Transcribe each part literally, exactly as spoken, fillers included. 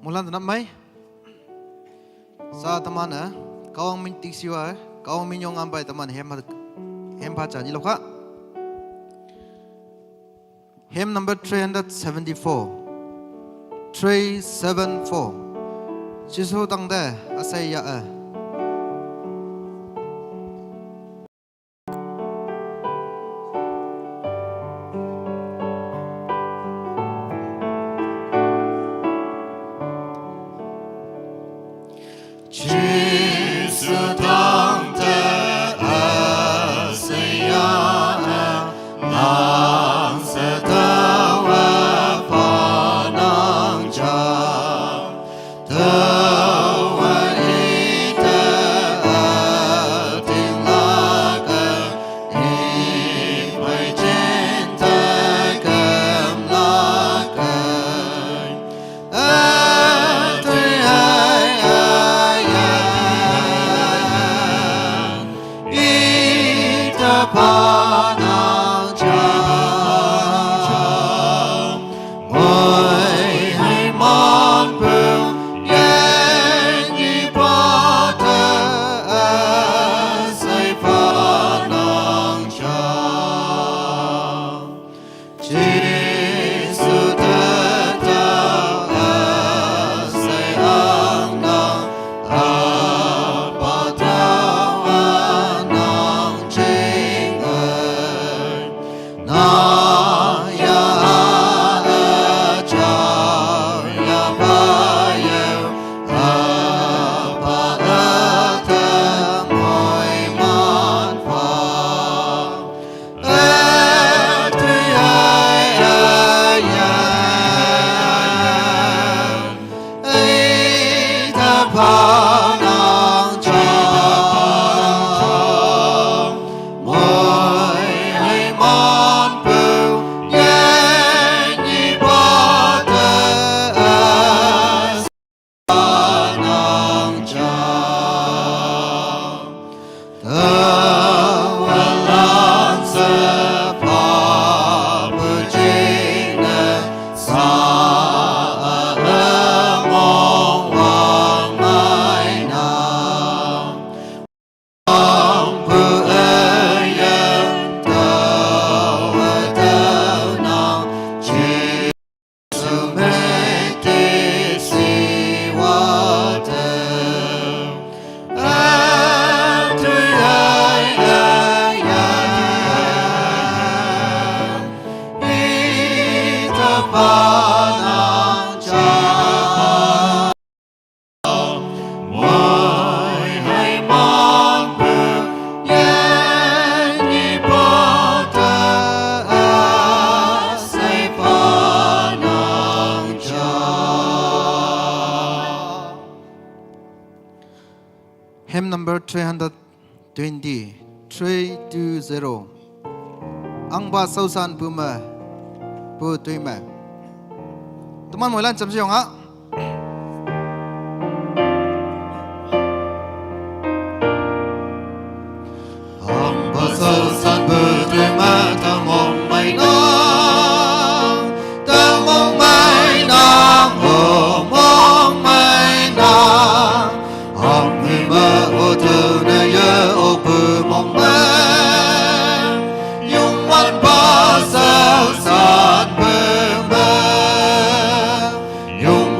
Mulan tanam mai. Sa teman-e, Kahwang min tisiwa, Kahwang min yong ambai teman hem, hem pha cha ni lokha. Hymn number three hundred seventy-four. Three seven four. Jisu tangte asai ya e. Jisu tangte asai ya e, nang se tawa panang cha. Tawa ite ating lake, ipai cinte kem lake. Atui ai ai ai. Ita panang cha, moi hai man pung, yen yi pa te asai panang cha. Jisu te ta asai ang nang, apa tawa nang jing e. Nang ya a cha ya pa ye, apa ta moi man pa. Hymn number three hundred twenty, three two zero. Angba sausan pu me, pu tui me. Teman moilan cham si yong ha. Ang pasal san betul mata mong mai na, ta mong mai na, oh mong mai na. Ang hima o tu na ya o pu mong mai, yung wan pasal san pu mai, yung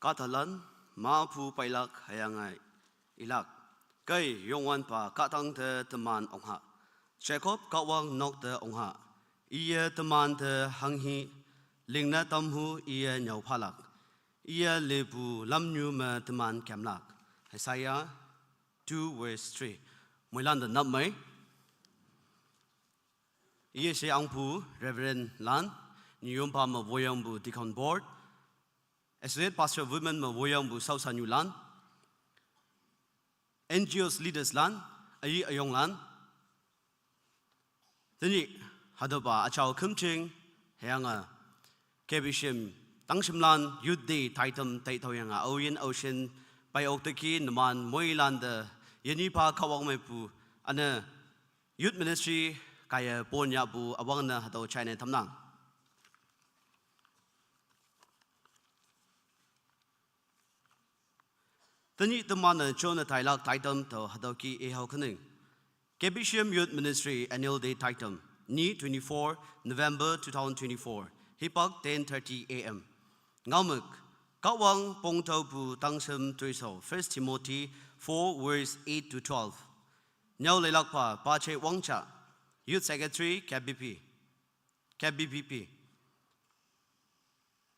Kahtalan, mapu pailak hüyange ilak. Kei Youngwanpa kahtang te teman ongha. Jacob Kahwang nok te ongha. Iye teman te hanghi, lingne tamhu iye nyüophalak. Iye lepu lamnyu me teman kemlak. Isaiah two verse three. Moilan te nap mei. Iye she angpu Reverend Lan, nyiyompa me woyangpu Deacon Board, Associate Pastor Women me woyangpu Saosanyu lan, N G Os leaders lan, ayi ayong lan. Tenyih hatüopa üjao khümjing, hüyange K B C M tangshimlan Youth Day taitam taitüoyange aoyin aoshin pei okteki numan moilan te yenyihpa Kahwang mepu üne Youth Ministry kaiye pon yahpu üwangne hatüo jaine tamnang. Tenyih teman-e jone tailak taitam tao hatüo ki ihao kening. K B C M Youth Ministry Annual Day taitam, ni twenty-four November two thousand twenty-four, hipak ten thirty A M. Ngaomük, Kahwang pongtaopu tangshim toishao, First Timothy four verse eight to twelve. Nyüo leilakpa, Pache Wangcha, Youth Secretary, K B P, K B B P.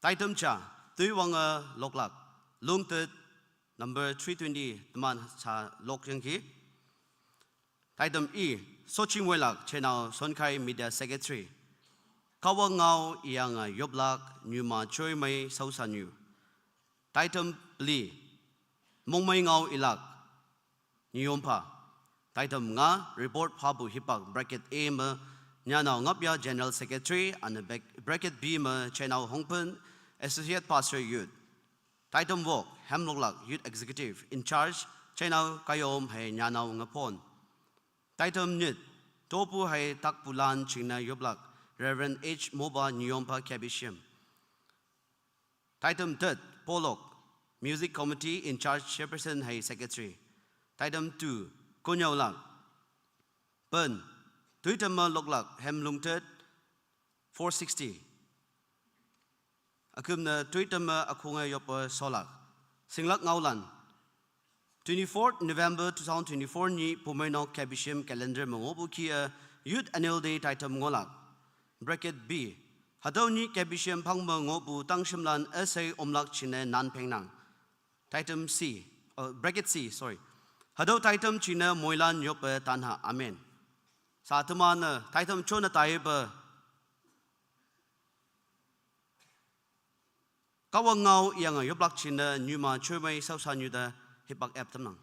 Taitam ja, toiwange loklak, Lungtet number three twenty, teman sa lokyangki. Taitam i, Soching Woilak, Chenao Sonkai Media Secretary. Kahwang ngao iyange yoplak, nyuma Choimei Saosanyu. Taitam peli, Mongmei ngao ilak, nyiyompa. Taitam nga, report phapu hipak bracket A me, Nyanao Ngapya General Secretary, üne bak-, bracket B me, Chenao Hongpen, Associate Pastor Youth. Taitam wok, Hemloklak Youth Executive, in charge, Chenao Kayom hei Nyanao Ngapon. Taitam nyit, topu hei takpulan jingne yoplak, Reverend H Moba nyiyompa K B C M. Taitam tet, Polok, Music Committee in charge, Chairperson hei Secretary. Taitam two, Konyaolak. Pen, toitame loklak, Hemlungtet, four sixty. Üküm ne toitame ükhunge yoppe sholak. Singlak ngaolan. Twenty-fourth November two thousand twenty-four nyih Pumeinok K B C M calendar me ngohpu kih-e Youth Annual Day taitam ngohlak. Bracket B. Hatüo nyih K B C M phang me ngohpu tangshimlan üshei omlak jingne nan pengnang. Taitam C, oh, bracket C, sorry. Hatüo taitam jingne moilan yoppe tanha. Amen. Sa teman-e taitam jone taipe Kahwang ngao iyange yoplak jingne nyuma Choimei Saosanyu te hipak ap tamnang.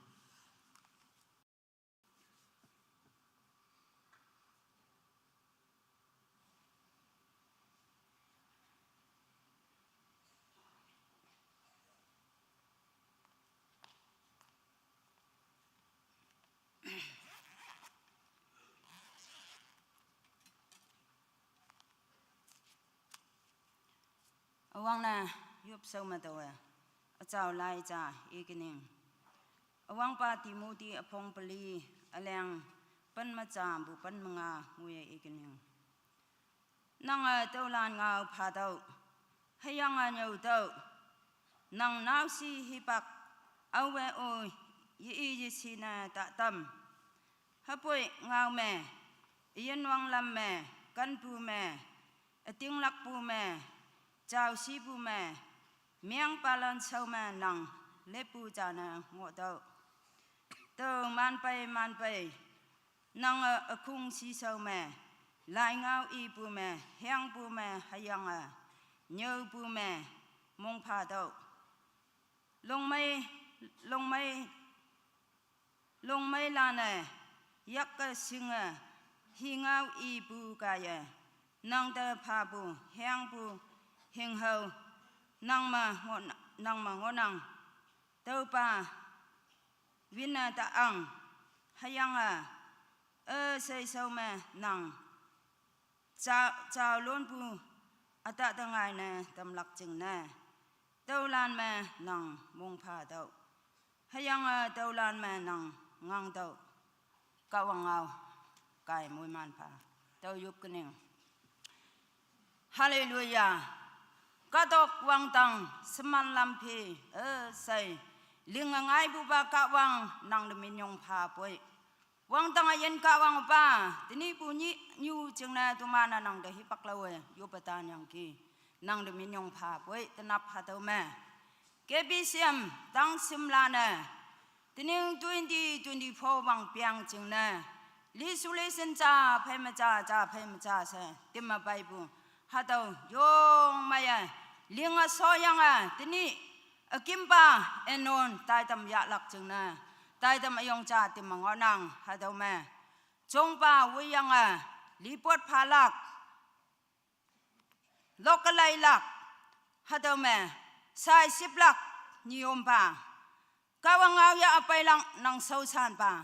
Üwangne yopshao me taowe, üjao lai ja ikening. Üwangpa Timothy üpong peli, üleng pen me jampu pen me nga ngoiye ikening. Nange tüolan ngao phatüoh, hüyange nyüotüoh. Nang naoshi hipak, aowe-o ye-i yeshine tatam. Hüpoi ngao me, üyin wanglam me, kenpu me, ütinglakpu me, jaoshipu me, mengpalan shao me nang leppu jane ngohtüoh. Tüo manpei manpei, nange ükhung shishao me, lai ngao ipu me, hengpu me, hüyange nyüopu me, mongphatüoh. Longmei, longmei, longmeilan-e, yakke shinge, hi ngao ipu kaiye, nang te phapu, hengpu, hinghao, nang me ngoh, nang me ngohnang. Tüopa, winne ta ang, hüyange, üshei shao me nang, ja, jalonpu, üta tengaine tamlak jingne. Tüolan me nang mongphatüoh. Hüyange tüolan me nang ngangtüoh. Kahwang ngao, kai moiman pha. Tüo yop kening. Hallelujah. Katok wangtang seman lampi, eh, sai. Ling a ngai bu ba Kahwang nang de minyong pha poi. Wangtang ayen Kahwang upa, teni bu nyi nyu jingne tumana nang de hipak lawe, yo patan yang ki. Nang de minyong pha poi, tenap hatau me. K B C M, tang simlane. Tening twenty twenty-four wang piang jingne. Li su le sen ja, phei ma ja, ja, phei ma ja se, tima bai bu. Hatau, yong maya, ling a so yang a, teni, a kim ba, enon, tai tam ya lak jingne. Tai tam ayong ja, tima ngonang, hatau me. Jong ba, wei yang a, li pot pha lak. Lok kalai lak, hatau me, sai sip lak, nyiom ba. Kahwang ngau ya apai lang nang sau san ba.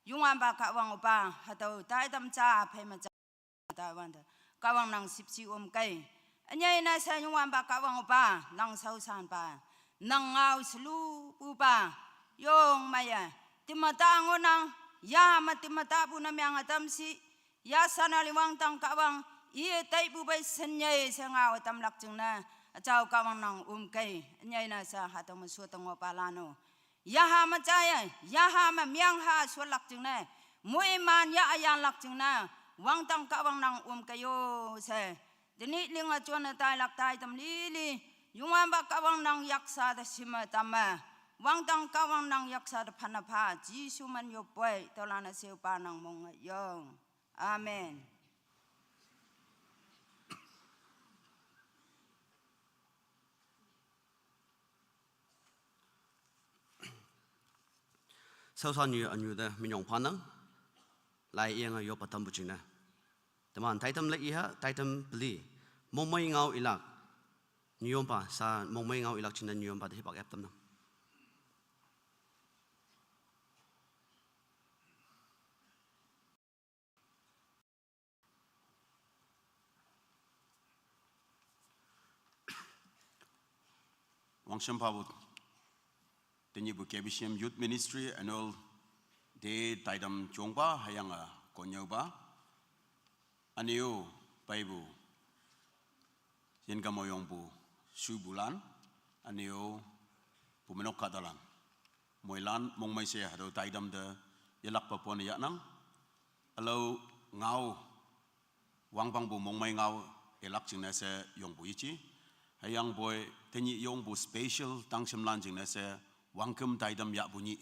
Yungwan ba Kahwang upa, hatau tai tam ja, phei ma ja, tai wan de. Kahwang nang sip si um kai. Anyai na sa yungwan ba Kahwang upa, nang sau san ba. Nang ngau selu pu ba. Yong maya. Timata ngonang, ya ma timata bu na miang atam si. Ya sana liwang tang Kahwang, iye tai bu bai senyai se ngau tam lak jingne, achau Kahwang nang um kai, nyai na sa hatau me su tang wa pa lano. Ya ha ma jaya, ya ha ma miang ha su lak jingne, mui man ya ayan lak jingne, wang tang Kahwang nang um kai yo se. Teni ling a chuan a tai lak tai tam li li, yungwan ba Kahwang nang yaksa da sima tam ma. Wang tang Kahwang nang yaksa da phana pha, Jisu man yo poi, tau lana seu pa nang mong yo. Amen. Sau san yu anyu de minyong pha nang. Lai iang a yo patam bu jingne. Teman taitam le iha, taitam peli. Mongmei ngau ilak. Nyom pa, sa mongmei ngau ilak jingne nyom pa de hipak ep tam nang. Wangsham pabut. Tenyi bu K B C M Youth Ministry Annual Day taidam chongba hayang a konyauba. Aniu paibu. Yen kamoyong bu sui bulan. Aniu bu menok kadalan. Moilan mongmai se hado taidam de yelak papon yaknang. Alo ngau wangpang bu mongmai ngau elak jingne se yong bu ichi. Hayang boi tenyi yong bu special tang shimlan jingne se wangkem taidam yak bu nyi.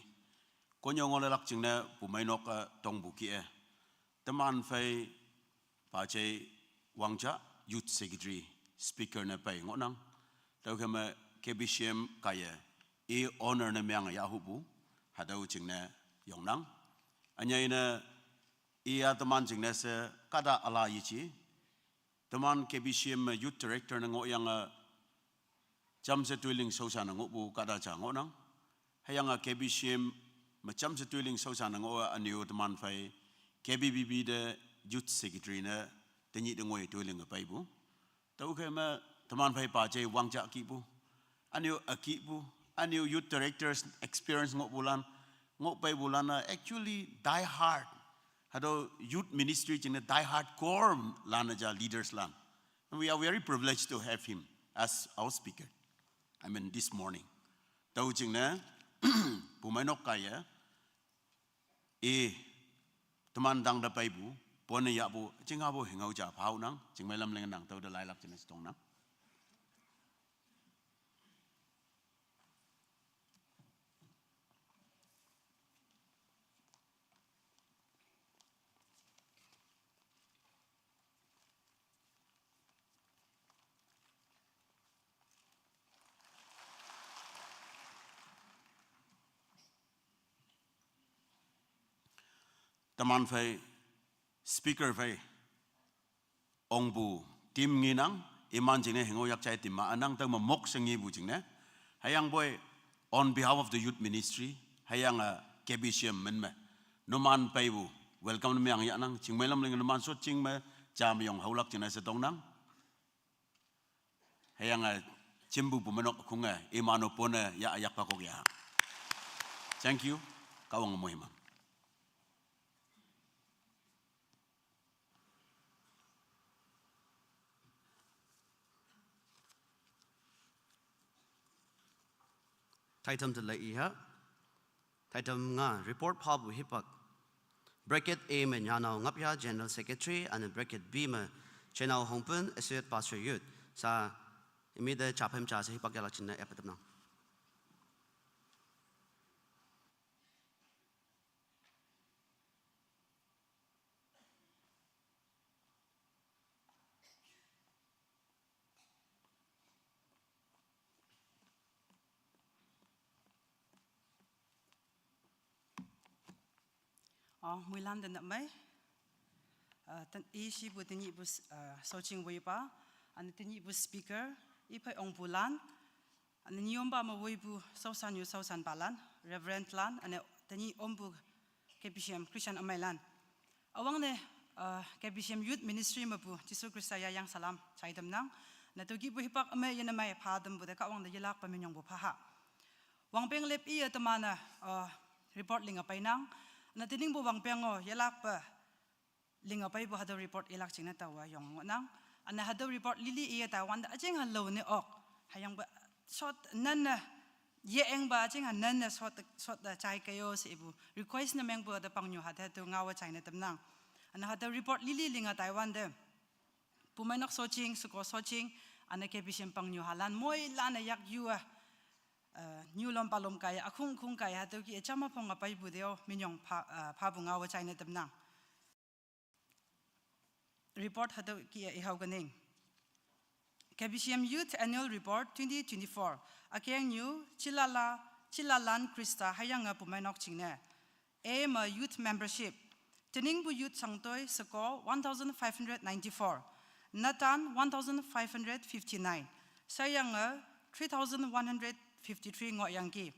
Konyo ngol elak jingne bu mainok, eh, tong bu ki e. Teman fai pa jai wangja youth secretary speaker ne pai ngonang. Tau keme K B C M kaya e honor ne meang ya hu bu. Hadau jingne yongnang. Anyai ne iya teman jingne se kada ala yichi. Teman K B C M youth director ne ngo yang, eh, cham se tuiling sosa ne ngo bu kada cha ngo nang. Hayang a K B C M ma cham se tuiling sosa ne ngo a aniu teman fai K B B B de youth secretary ne tenyi de ngoi tuiling a pai bu. Tau ke ma teman fai pa jai wangja ki bu. Aniu a ki bu. Aniu youth directors experience ngo bulan. Ngo pai bulan a actually die hard. Hado youth ministry jingne die hard core lan a ja leaders lan. And we are very privileged to have him as our speaker. I mean, this morning. Tau jingne, bu mainok kaya, e, teman dang da pai bu, pone ya bu, jing a bu hingau ja pau nang, jing mai lam leng nang, tau da lai lak jingne stong nang. Teman fai, speaker fai, ong bu, tim nginang, iman jingne hingo yak chai tim ma anang, tau ma mok sengi bu jingne. Hayang boi, on behalf of the youth ministry, hayang a K B C M men me. Numan pai bu, welcome me ang yak nang, jing mai lam ling numan sot jing me, jam yong haulak jingne se tong nang. Hayang a chimbu bu menok khung a, imano pone ya ayak pakok ya. Thank you. Kawang muhimang. Taitam te lei iha. Taitam nga report phabu hipak. Bracket A me Nyanao Ngapya General Secretary, ane bracket B me Chenao Hongpun Associate Pastor Youth. Sa imi de chaphem cha se hipak yalak chinna epatam nang. Oh, muilan de namai. Uh, tan, i shi bu tini bu, uh, soching wei pa, ane tini bu speaker, i pai ong bu lan, ane niom ba ma wei bu sausan yu sausan balan, Reverend lan, ane tini om bu K B C M Christian amai lan. Awang ne, uh, K B C M Youth Ministry ma bu Jisu Krista ya yang salam chai dem nang. Na tu gi bu hipak amai yana mai pha dem bu de ka awang de yelak pa minyong bu pha ha. Wangpeng lep i ya temana, uh, report ling apai nang. Na tining bu wangpeng o yelak pa ling apai bu hada report ilak ching na tawa yong nang. Ana hada report lili i ya Taiwan da ajeng ha lo ne ok. Hayang ba sot nan na ye eng ba ajeng ha nan na sot, sot da chai kayo se ibu. Request na meng bu da pang nyu hada tu ngawa chai na tem nang. Ana hada report lili ling a Taiwan de. Pumai nok soching, suko soching, ana K B C M pang nyu halan moi lan a yak yu a. Uh, nyu lom palom kaya, akhung khung kaya, hatu ki e chama phong apai bu deo, minyong pha, uh, pha bu ngawa chai na tem nang. Report hatu ki e ihau ganing. K B C M Youth Annual Report twenty twenty-four. Akeng nyu, Chilala, Chilalan Krista, hayang a pumai nok ching ne. A ma youth membership. Tining bu youth sangtoi seko one thousand five hundred ninety-four. Natan one thousand five hundred fifty-nine. Sayang a three thousand one hundred fifty-three ngo yang ki.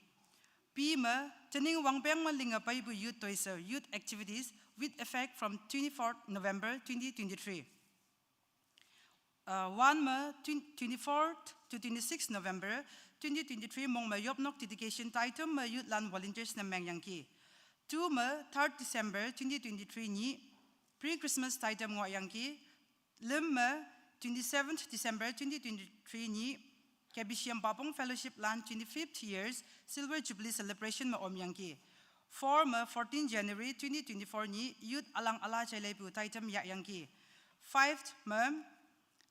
P ma, tining wangpeng ma ling apai bu youth toi se, youth activities with effect from twenty-fourth November twenty twenty-three. Uh, one ma twen-, twenty-fourth to twenty-sixth November twenty twenty-three mong ma yopnok dedication taitum ma youth lan volunteers na meng yang ki. Two ma third December twenty twenty-three ni pre-Christmas taitum ngo yang ki. Lim ma twenty-seventh December twenty twenty-three ni K B C M Babong Fellowship lan twenty-fifth years Silver Jubilee celebration ma om yang ki. Four ma fourteen January twenty twenty-four ni youth alang ala chai lei bu taitum ya yang ki. Five ma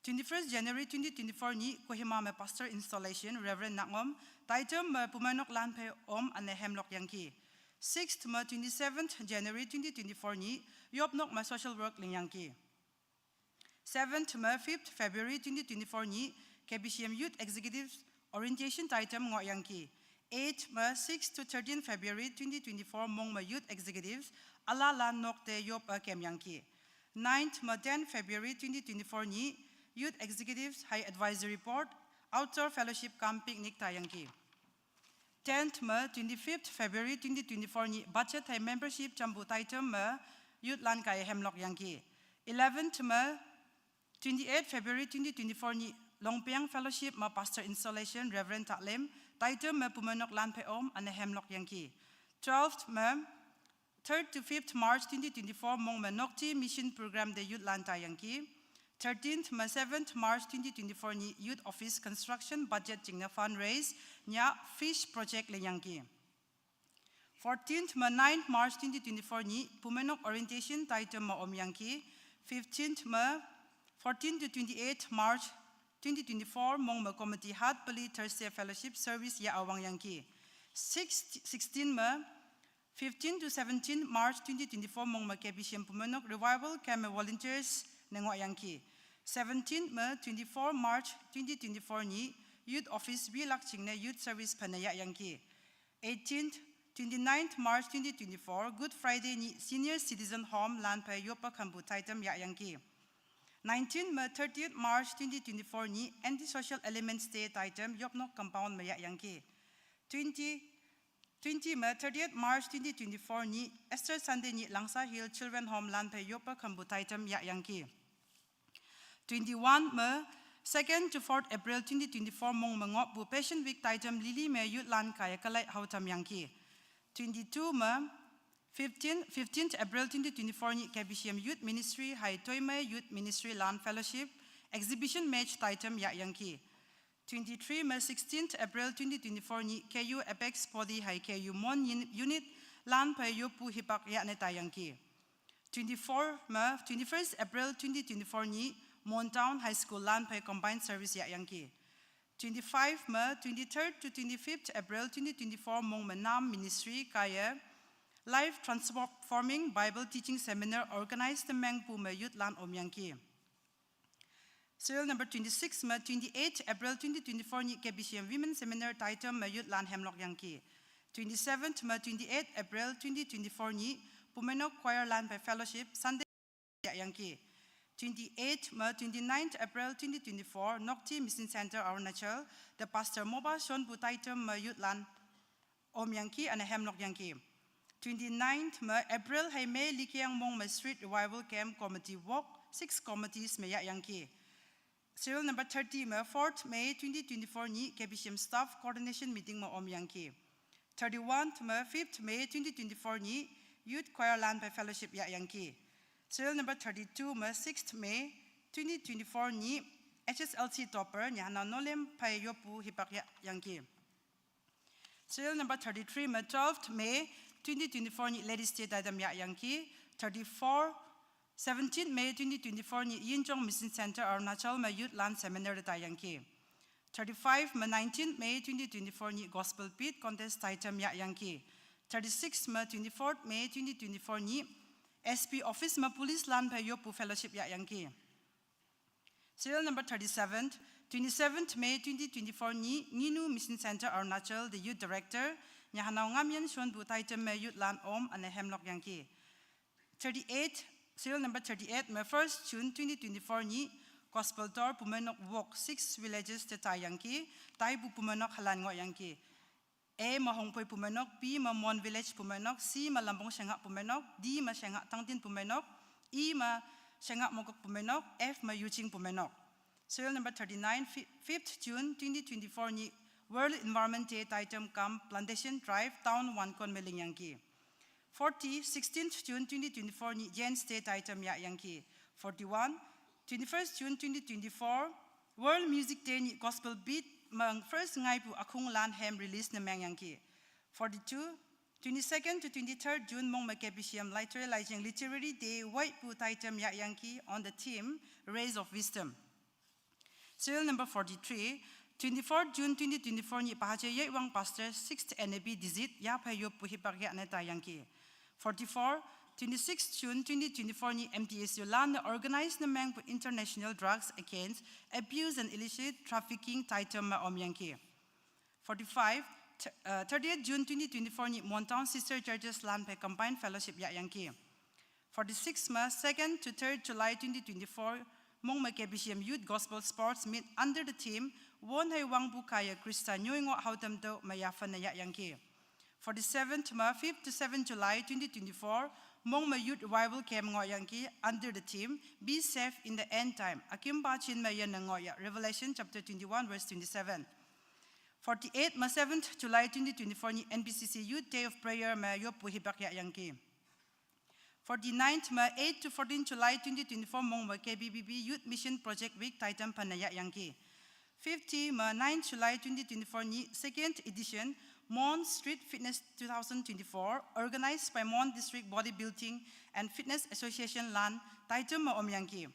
twenty-first January twenty twenty-four ni Kohima ma pastor installation Reverend Nangom, taitum ma pumai nok lan phe om ane hemlok yang ki. Sixth ma twenty-seventh January twenty twenty-four ni yopnok ma social work ling yang ki. Seventh ma fifth February twenty twenty-four ni K B C M Youth Executive Orientation taitum ngo yang ki. Eighth ma sixth to thirteenth February twenty twenty-four mong ma Youth Executives ala lan nok te yop a kem yang ki. Ninth ma tenth February twenty twenty-four ni Youth Executives High Advisory Board Outdoor Fellowship cum Picnic tai yang ki. Tenth ma twenty-fifth February twenty twenty-four ni budget hai membership chambu taitum ma youth lan kai hemlok yang ki. Eleventh ma twenty-eighth February twenty twenty-four ni Longpiang Fellowship ma pastor installation Reverend Taklem taitum ma pumai nok lan phe om ane hemlok yang ki. Twelfth ma third to fifth March twenty twenty-four mong ma Nokti Mission Program de youth lan tai yang ki. Thirteenth ma seventh March twenty twenty-four ni youth office construction budget jingna fundraise nya fish project le yang ki. Fourteenth ma ninth March twenty twenty-four ni pumai nok orientation taitum ma om yang ki. Fifteenth ma fourteen to twenty-eight March twenty twenty-four mong ma committee hat pali Thursday fellowship service ya awang yang ki. Six, sixteen ma fifteen to seventeen March twenty twenty-four mong ma K B C M pumai nok revival camp ma volunteers ne ngo yang ki. Seventeen ma twenty-four March twenty twenty-four ni youth office bi lak ching ne youth service phana ya yang ki. Eighteenth, twenty-ninth March twenty twenty-four Good Friday ni senior citizen home lan phe yop a khambu taitum ya yang ki. Nineteen ma thirtieth March twenty twenty-four ni anti social elements day taitum yopnok compound ma ya yang ki. Twenty twenty ma thirtieth March twenty twenty-four ni Easter Sunday ni Langsa Hill Children Home lan phe yop a khambu taitum ya yang ki. Twenty-one ma second to fourth April twenty twenty-four mong ma ngop bu Passion Week taitum lili ma youth lan kai kalai hautam yang ki. Twenty-two ma fifteen, fifteenth April twenty twenty-four ni K B C M Youth Ministry hai Toimai Youth Ministry lan fellowship exhibition match taitum ya yang ki. Twenty-three me sixteenth April twenty twenty-four nyi K U Apex Body hei K U Mon yin-, Unit lan phei yopu hipak yahne taiyangki. Twenty-four me twenty-first April twenty twenty-four nyi Mon Town High School lan phei combined service yahyangki. Twenty-five me twenty-third to twenty-fifth April twenty twenty-four mong me Nam Ministry kaiye Life Transforming Bible Teaching Seminar organize temengpu me youth lan omyangki. Serial number twenty-six me twenty-eight April twenty twenty-four nyi K B C M Women Seminar taitem me youth lan hemlok yangki. Twenty-seventh me twenty-eight April twenty twenty-four nyi Pumenok Choir lan phei fellowship Sunday yahyangki. Twenty-eight me twenty-ninth April twenty twenty-four Nokti Mission Center Arunachal the pastor moba shonpu taitem me youth lan omyangki ane hemlok yangki. Twenty-ninth me April hei me Likiang mong me Street Revival Camp Committee Walk six committees me yahyangki. Serial number thirty me fourth May twenty twenty-four nyi K B C M Staff Coordination Meeting me omyangki. Thirty-one me fifth May twenty twenty-four nyi Youth Choir lan phei fellowship yahyangki. Serial number thirty-two me sixth May twenty twenty-four nyi H S L C topper nyahanao Nolem phei yopu hipak yahyangki. Serial number thirty-three me twelfth May twenty twenty-four nyi Ladies Day taitem yahyangki. Thirty-four, seventeenth May twenty twenty-four nyi Yinchong Mission Center Arunachal me youth lan seminar taiyangki. Thirty-five me nineteenth May twenty twenty-four nyi Gospel Beat contest taitem yahyangki. Thirty-six me twenty-fourth May twenty twenty-four nyi S P office me police lan phei yopu fellowship yahyangki. Serial number thirty-seven, twenty-seventh May twenty twenty-four nyi Nginu Mission Center Arunachal the youth director nyahanao Ngamyen shonpu taitem me youth lan om ane hemlok yangki. Thirty-eight, serial number thirty-eight me first June twenty twenty-four nyi Gospel Tour Pumenok Walk six villages te taiyangki. Taipu Pumenok halan ngohyangki. A me Hongpoi Pumenok, B me Mon Village Pumenok, C me Lambong Shengha Pumenok, D me Shengha Tangtin Pumenok, E me Shengha Mogok Pumenok, F me Yuching Pumenok. Serial number thirty-nine, fi-, fifth June twenty twenty-four nyi World Environment Day taitem kam Plantation Drive Town Wankon me lingyangki. Forty, sixteenth June twenty twenty-four nyi Gents Day taitem yahyangki. Forty-one, twenty-first June twenty twenty-four World Music Day nyi Gospel Beat me first ngaipu akhung lan hem release ne mengyangki. Forty-two, twenty-second to twenty-third June mong me K B C M Literary Laijing Literary Day waipu taitem yahyangki on the theme Rays of Wisdom. Serial number forty-three, twenty-fourth June twenty twenty-four nyi Pahache Yeiwang Pastor sixth N A B Dizit ya phei yopu hipak yahne taiyangki. Forty-four, twenty-sixth June twenty twenty-four nyi M T S U lan ne organize ne mengpu International Drugs Against Abuse and Illicit Trafficking taitem me omyangki. Forty-five, th-, uh, thirtieth June twenty twenty-four nyi Mon Town Sister Churches lan phei combined fellowship yahyangki. Forty-six me second to third July twenty twenty-four mong me K B C M Youth Gospel Sports Meet under the theme Won hei wangpu kaiye Krista nyoi ngo hautem to me yafen ne yahyangki. Forty-seventh me fifth to seventh July twenty twenty-four mong me Youth Revival Camp ngohyangki under the theme Be Safe in the End Time. Akim ba chin me yen ne ngohyah Revelation chapter twenty-one verse twenty-seven. Forty-eighth me seventh July twenty twenty-four nyi N B C C Youth Day of Prayer me yopu hipak yahyangki. Forty-ninth me eighth to fourteenth July twenty twenty-four mong me K B B B Youth Mission Project Week taitem phane yahyangki. Fifty me ninth July twenty twenty-four nyi second edition Mon Street Fitness two thousand twenty-four organized by Mon District Bodybuilding and Fitness Association lan taitem me omyangki.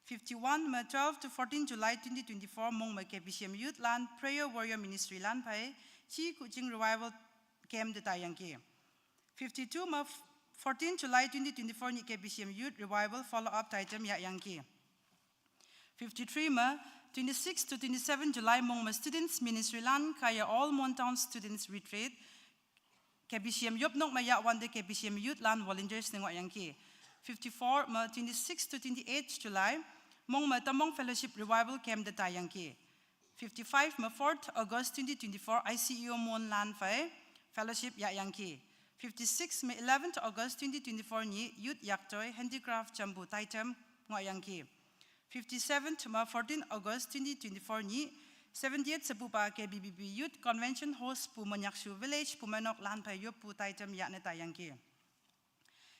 Fifty-one me twelve to fourteen July twenty twenty-four mong me K B C M Youth lan Prayer Warrior Ministry lan phei Chi Kuching Revival Camp te taiyangki. Fifty-two me fourteen July twenty twenty-four nyi K B C M Youth Revival Follow Up taitem yahyangki. Fifty-three me twenty-six to twenty-seven July mong me Students Ministry lan kaiye All Mon Town Students Retreat K B C M yopnok me yahwante K B C M Youth lan volunteers ne ngohyangki. Fifty-four me twenty-six to twenty-eight July mong me Tamong Fellowship Revival Camp te taiyangki. Fifty-five me fourth August twenty twenty-four I C E O Mon lan phei fellowship yahyangki. Fifty-six me eleventh August twenty twenty-four nyi Youth Yaktoi Handicraft Jambu taitem ngohyangki. Fifty-seventh me fourteen August twenty twenty-four nyi seventieth Sepupa K B B B Youth Convention host pu Manyakshu Village Pumenok lan phei yopu taitem yahne taiyangki.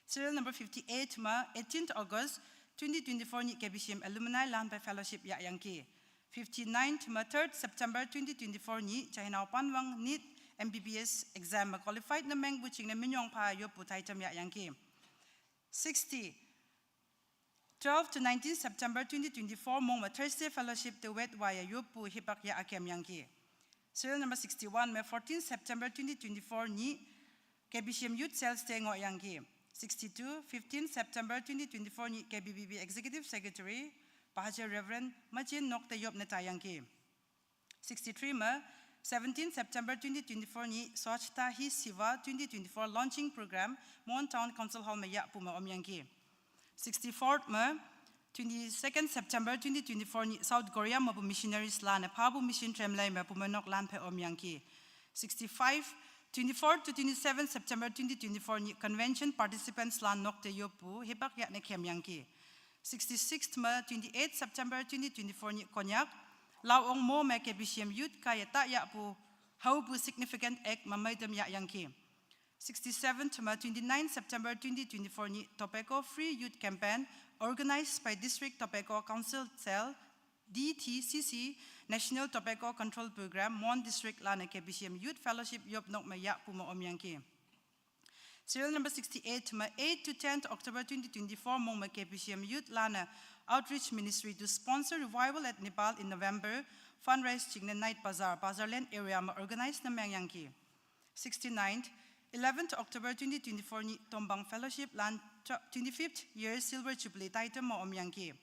Serial number fifty-eight me eighteenth August twenty twenty-four nyi K B C M Alumni lan phei fellowship yahyangki. Fifty-ninth me third September twenty twenty-four nyi, China Panwang NEET M B B S exam me qualified ne mengpu jingne minyong pha yoppu taitam yahyangki. Sixty, twelve to nineteen September twenty twenty-four mong me Thursday fellowship te wet waya yoppu hipak ya akem yangki. Serial number sixty-one me fourteen September twenty twenty-four nyi, K B C M Youth Cells te ngohyangki. Sixty-two, fifteen September twenty twenty-four nyi, K B B B Executive Secretary, Pahaje Reverend Machin Nokte yop ne tayangki. Sixty-three me, seventeen September twenty twenty-four nyi, Swachhata Hi Seva twenty twenty-four launching program, Mon Town Council Hall me yahpu me omyangki. Sixty-fourth me, twenty-second September twenty twenty-four nyi, South Korea mepu missionaries lan-e phapu mission tremlai me pumenok lan phe omyangki. Sixty-five, twenty-four to twenty-seven September twenty twenty-four nyi, convention participants lan nokte yoppu hipak yahne kemyangki. Sixty-sixth me, twenty-eighth September twenty twenty-four nyi, Konyak, Laong mo me K B C M Youth kaiye ta yahpu, haopu significant act me meitam yahyangki. Sixty-seventh me, twenty-ninth September twenty twenty-four nyi, Tobacco Free Youth Campaign, organized by District Tobacco Council Cell, D T C C, National Tobacco Control Program, Mon District lan-e K B C M Youth Fellowship yop nok me yahpu me omyangki. Serial number sixty-eight me, eight to tenth October twenty twenty-four mong me K B C M Youth lan-e Outreach Ministry to sponsor revival at Nepal in November, fundraise jingne night bazaar, Bazarland area me organize ne mengyangki. Sixty-ninth, eleventh October twenty twenty-four nyi, Tombang Fellowship lan tw-, twenty-fifth year silver jubilee taitam me omyangki.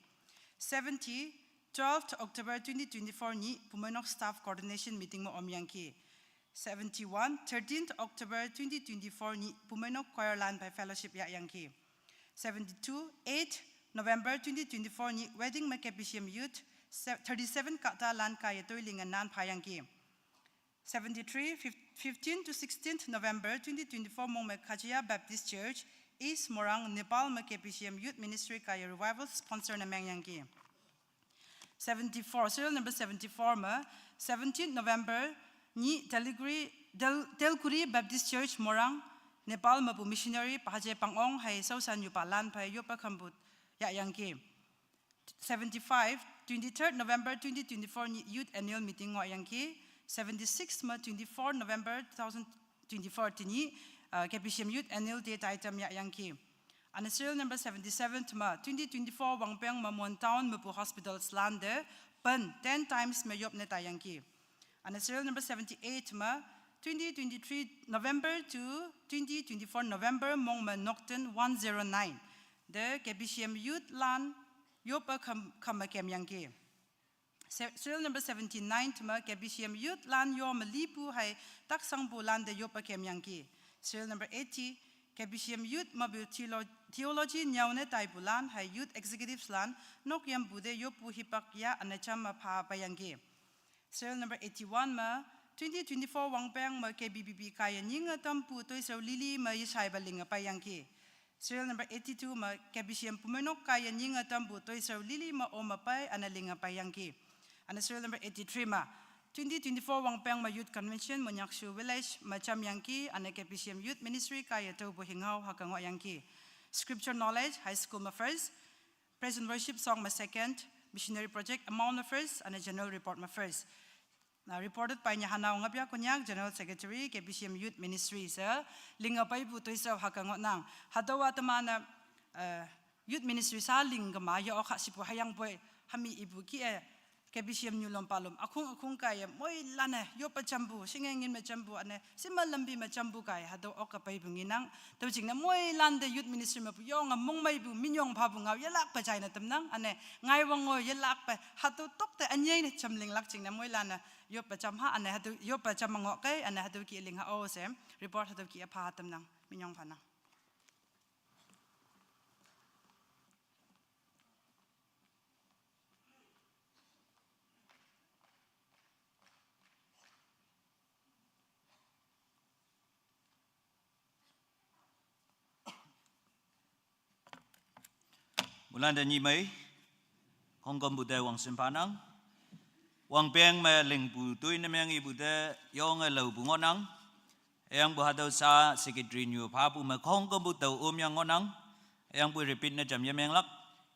Seventy, twelfth October twenty twenty-four nyi, pumenok staff coordination meeting me omyangki. Seventy-one, thirteenth October twenty twenty-four nyi, pumenok choir lan phei fellowship yahyangki. Seventy-two, eight November twenty twenty-four nyi, wedding me K B C M Youth, se-, thirty-seven kahta lan kaiye toi linge nan phayangki. Seventy-three, fif-, fifteen to sixteenth November twenty twenty-four mong me Khajia Baptist Church, East Morang, Nepal me K B C M Youth Ministry kaiye revival sponsor ne mengyangki. Seventy-four, serial number seventy-four me, seventeenth November nyi, Telikuri, Tel-, Telkuri Baptist Church, Morang, Nepal mepu missionary Pahaje Pangong hei Saosan Yupa lan phei yoppe khambut yahyangki. Seventy-five, twenty-third November twenty twenty-four nyi, Youth Annual Meeting ngohyangki. Seventy-six me, twenty-four November two thousand twenty-four tenyi, uh, K B C M Youth Annual Day taitam yahyangki. Ane serial number seventy-seven me, twenty twenty-four wangpeng me Mon Town mepu hospitals lante pen ten times me yop ne tayangki. Ane serial number seventy-eight me, twenty twenty-three November to twenty twenty-four November mong me Nokten one zero nine te K B C M Youth lan yoppe kham, kham me kemyangki. Se-, serial number seventy-nine me K B C M Youth lan yo me lipu hei taksangpu lante yoppe kemyangki. Serial number eighty, K B C M Youth mepu theolo-, theology nyüo ne taipu lan hei youth executives lan nok yampu te yoppu hipak ya ane jam me pha payangki. Serial number eighty-one me, twenty twenty-four wangpeng me K B B B kaiye nyinge tampu toisao lili me yeshaipa linge peiyangki. Serial number eighty-two me, K B C M pumenok kaiye nyinge tampu toisao lili me ome pei ane linge peiyangki. Ane serial number eighty-three me, twenty twenty-four wangpeng me Youth Convention Monyakshu Village me jamyangki, ane K B C M Youth Ministry kaiye tüopu hinghao hüke ngohyangki. Scripture knowledge, high school me first, Praise and worship song me second, missionary project amount me first, ane general report me first. Na reported by Nyahanao Ngapia Konyak, General Secretary, K B C M Youth Ministry she, linge peipu toisao hüke ngohnang. Hatüowa teman-e, eh, Youth Ministry sha ling kema ye okha shipu hüyangpoi, hami ipu kih-e, K B C M nyulom palom, ükhong ükhong kaiye, moilan-e, yoppe jampu, shinge ngin me jampu, ane, sima lampi me jampu kaiye, hatüo okke peipu ngenang, tüo jingne moilante Youth Ministry mepu yonge mongmeipu, minyong phapu ngao yelakpe jaine tamnang, ane, ngai wang-o yelakpe, hatüo tokte ünyei ne jam linglak jingne moilan-e, yoppe jam ha, ane, hatüo yoppe jam me ngoh kei, ane, hatüo kih ling ha o she, report hatüo kih-e pha tamnang, minyong phanang. Moilante nyih mei, khongkümpu te wangshim phanang. Wangpeng me lingpu toi ne meng ipu te yonge laopu ngohnang. Hüyangpu hatüo sha secretary nyu phapu me khongkümpu tao omyang ngohnang. Hüyangpu repeat ne jam yemenglak.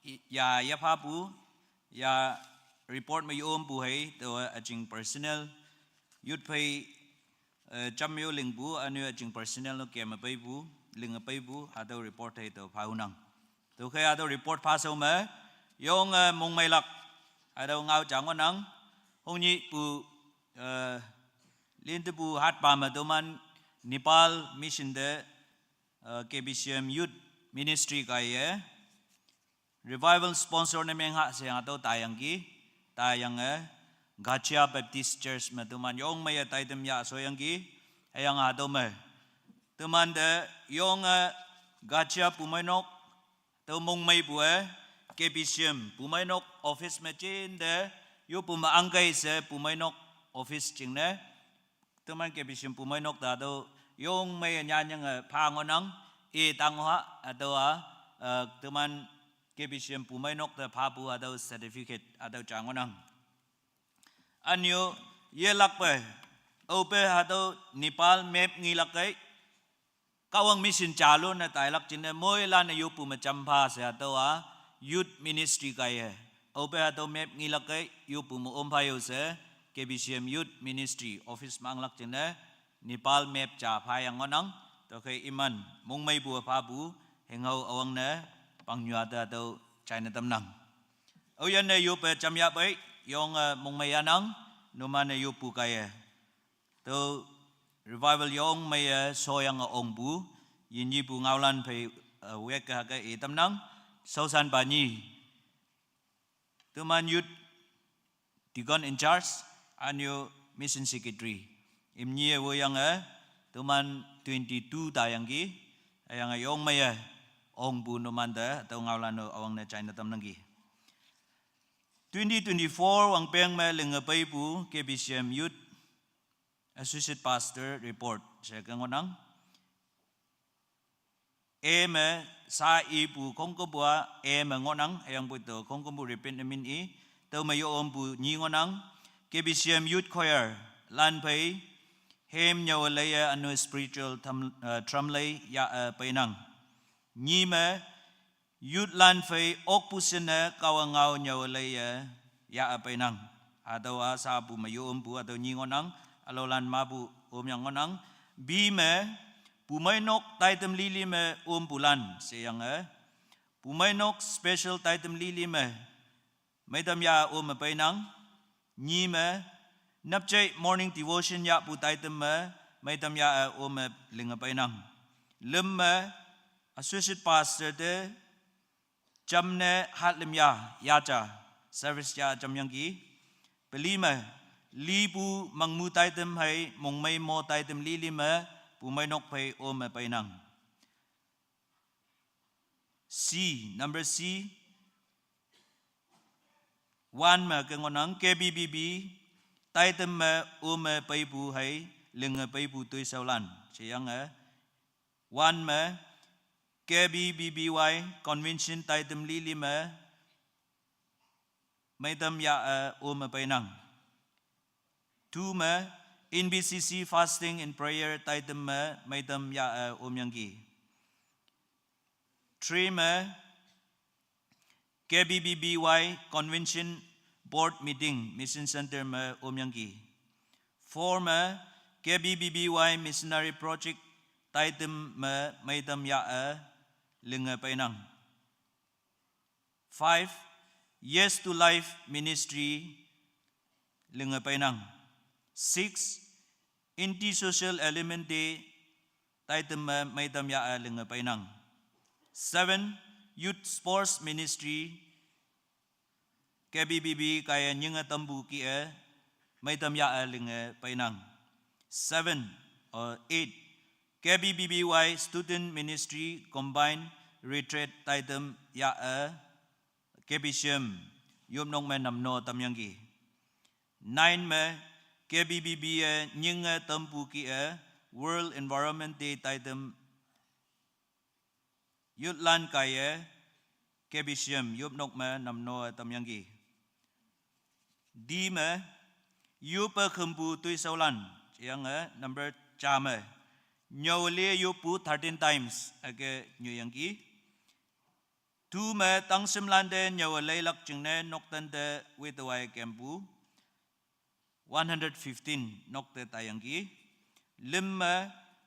I, ya, ya phapu, ya, report me yom pu hei, tüo, eh, üjing personal, youth phei, eh, jam yo lingpu, üne-o üjing personal no kem me peipu, ling me peipu, hatüo report hei tüo pha hunang. Tüokhei hatüo report pha shao me, yong, eh, mongmeilak, hatüo ngao ja ngohnang, hongnyih pu, eh, lintepu hatpa me toman Nepal mission te, eh, K B C M Youth Ministry kaiye, Revival sponsor ne meng ha she hatüo taiyangki, taiyange, Gachia Baptist Church me toman yong meiye taitam yah shoyangki, hüyange hatüo me. Toman te yonge Gachia Pumeinok, tüo mongmeipu-e, K B C M Pumeinok office me jinte, yoppu me angkei she Pumeinok office jingne, toman K B C M Pumeinok te hatüo yong meiye nyanyange pha ngohnang, i tang ha, hatüo-a, eh, toman K B C M Pumeinok te phapu hatüo certificate hatüo ja ngohnang. Üne-o, yelakpe, aope hatüo Nepal map ngelak kei, Kahwang mission jalo ne tailak jingne moilan-e yoppu me jampha she hatüo-a youth ministry kaiye. Aope hatüo map ngelak kei yoppu me ompha yo she K B C M Youth Ministry office me anglak jingne Nepal map ja phayang ngohnang. Tüokhei iman mongmeipu phapu hünghao üwangne pangnyu-a te hatüo jaine tamnang. Aoyinne yoppe jamyah pei, yonge mongmei yahnang, numan-e yoppu kaiye. Tüo revival yong meiye shoyange ongpu, yinyepu ngaolan phei, eh, weke hüke i tamnang, shaoshanpa nyi. Toman youth deacon in charge, üne-o mission secretary. Imnyi-e woiyange, toman twenty-two taiyangki, hüyange yong meiye ongpu numante, tüo ngaolan-o üwangne jaine tamnangki. Twenty twenty-four wangpeng me linge peipu K B C M Youth Associate Pastor report she ke ngohnang. E me, sa ipu khongkümpu-a, e me ngohnang, hüyangpoi tüo khongkümpu repeat ne min i, tüo me yo ompu nyi ngohnang, K B C M Youth Choir, lan phei, hymn nyüo leiye üne-o spiritual tam, eh, drum lei yah, eh, peinang. Nyi me, youth lan phei okpu shinne Kahwang ngao nyüo leiye yah, eh, peinang. Hatüo-a sapu me yo ompu hatüo nyi ngohnang, ülaolan mapu omyang ngohnang. Bi me, Pumeinok taitam lili me ompulan sheyange, Pumeinok special taitam lili me meitam yah ome peinang. Nyi me, napjei morning devotion yahpu taitam me, meitam yah-e ome linge peinang. Lüm me, associate pastor te, jamne hatlüm yah, yaja, service yah jamyangki. Peli me, lipu mangmu taitam hei mongmei mo taitam lili me, Pumeinok phei ome peinang. C, number C. One me ke ngohnang K B B B, taitam me ome peipu hei, linge peipu toishaolan. Sheyange, one me, K B B B Y convention taitam lili me, meitam yah-e ome peinang. Two me, N B C C fasting and prayer taitam me, meitam yah-e omyangki. Three me, K B B B Y convention board meeting mission center me omyangki. Four me, K B B B Y missionary project taitam me, meitam yah-e linge peinang. Five, Yes to Life Ministry linge peinang. Six, Anti-Social Element Day taitam me, meitam yah-e linge peinang. Seven, Youth Sports Ministry, K B B B kaiye nyinge tampu kih-e, meitam yah-e linge peinang. Seven, uh, eight, K B B B Y Student Ministry Combined Retreat taitam yah-e, K B C M yopnok me namno tamyangki. Nine me, K B B B-e nyinge tampu kih-e, World Environment Day taitam youth lan kaiye, K B C M yopnok me namno-e tamyangki. D me, yoppe khümpu toishaolan, sheyange number ja me, nyüo le yoppu thirteen times hüke nyoiyangki. Tu me tangshimlante nyüwe leilak jingne nokten te witewai kempu one hundred fifteen nok te taiyangki. Lim me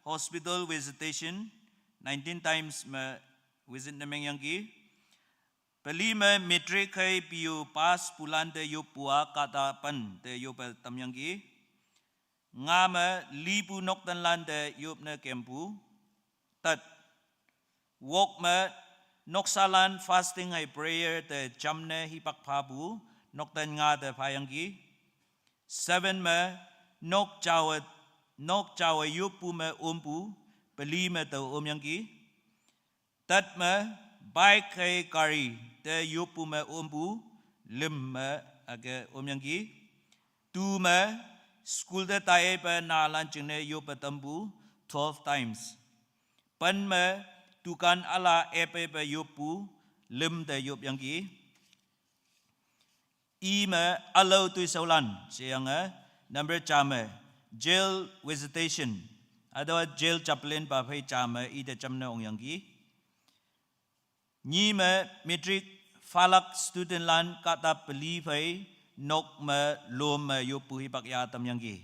hospital visitation nineteen times me visit ne mengyangki. Peli me matric hei P U pass pulante yoppu-a kahta pen te yope tamyangki. Nga me lipu noktenlante yopne kempu. Tet. Wok me noksalan fasting hei prayer te jamne hipak phapu nokten nga te phayangki. Seven me nok jawe, nok jawe yoppu me ompu, peli me tao omyangki. Tet me bike hei gari te yoppu me ompu, lim me ake omyangki. Tu me school te taipe naolan jingne yoppe tampu twelve times. Pen me dukan ala epepe yoppu, lim te yopyangki. I me ülao toishüolan sheyange, number ja me jail visitation, hatüowa jail chaplain pa phei ja me ite jamne ongyangki. Nyi me matric phalak studentlan kahta peli phei nok me lom me yoppu hipak ya tamyangki.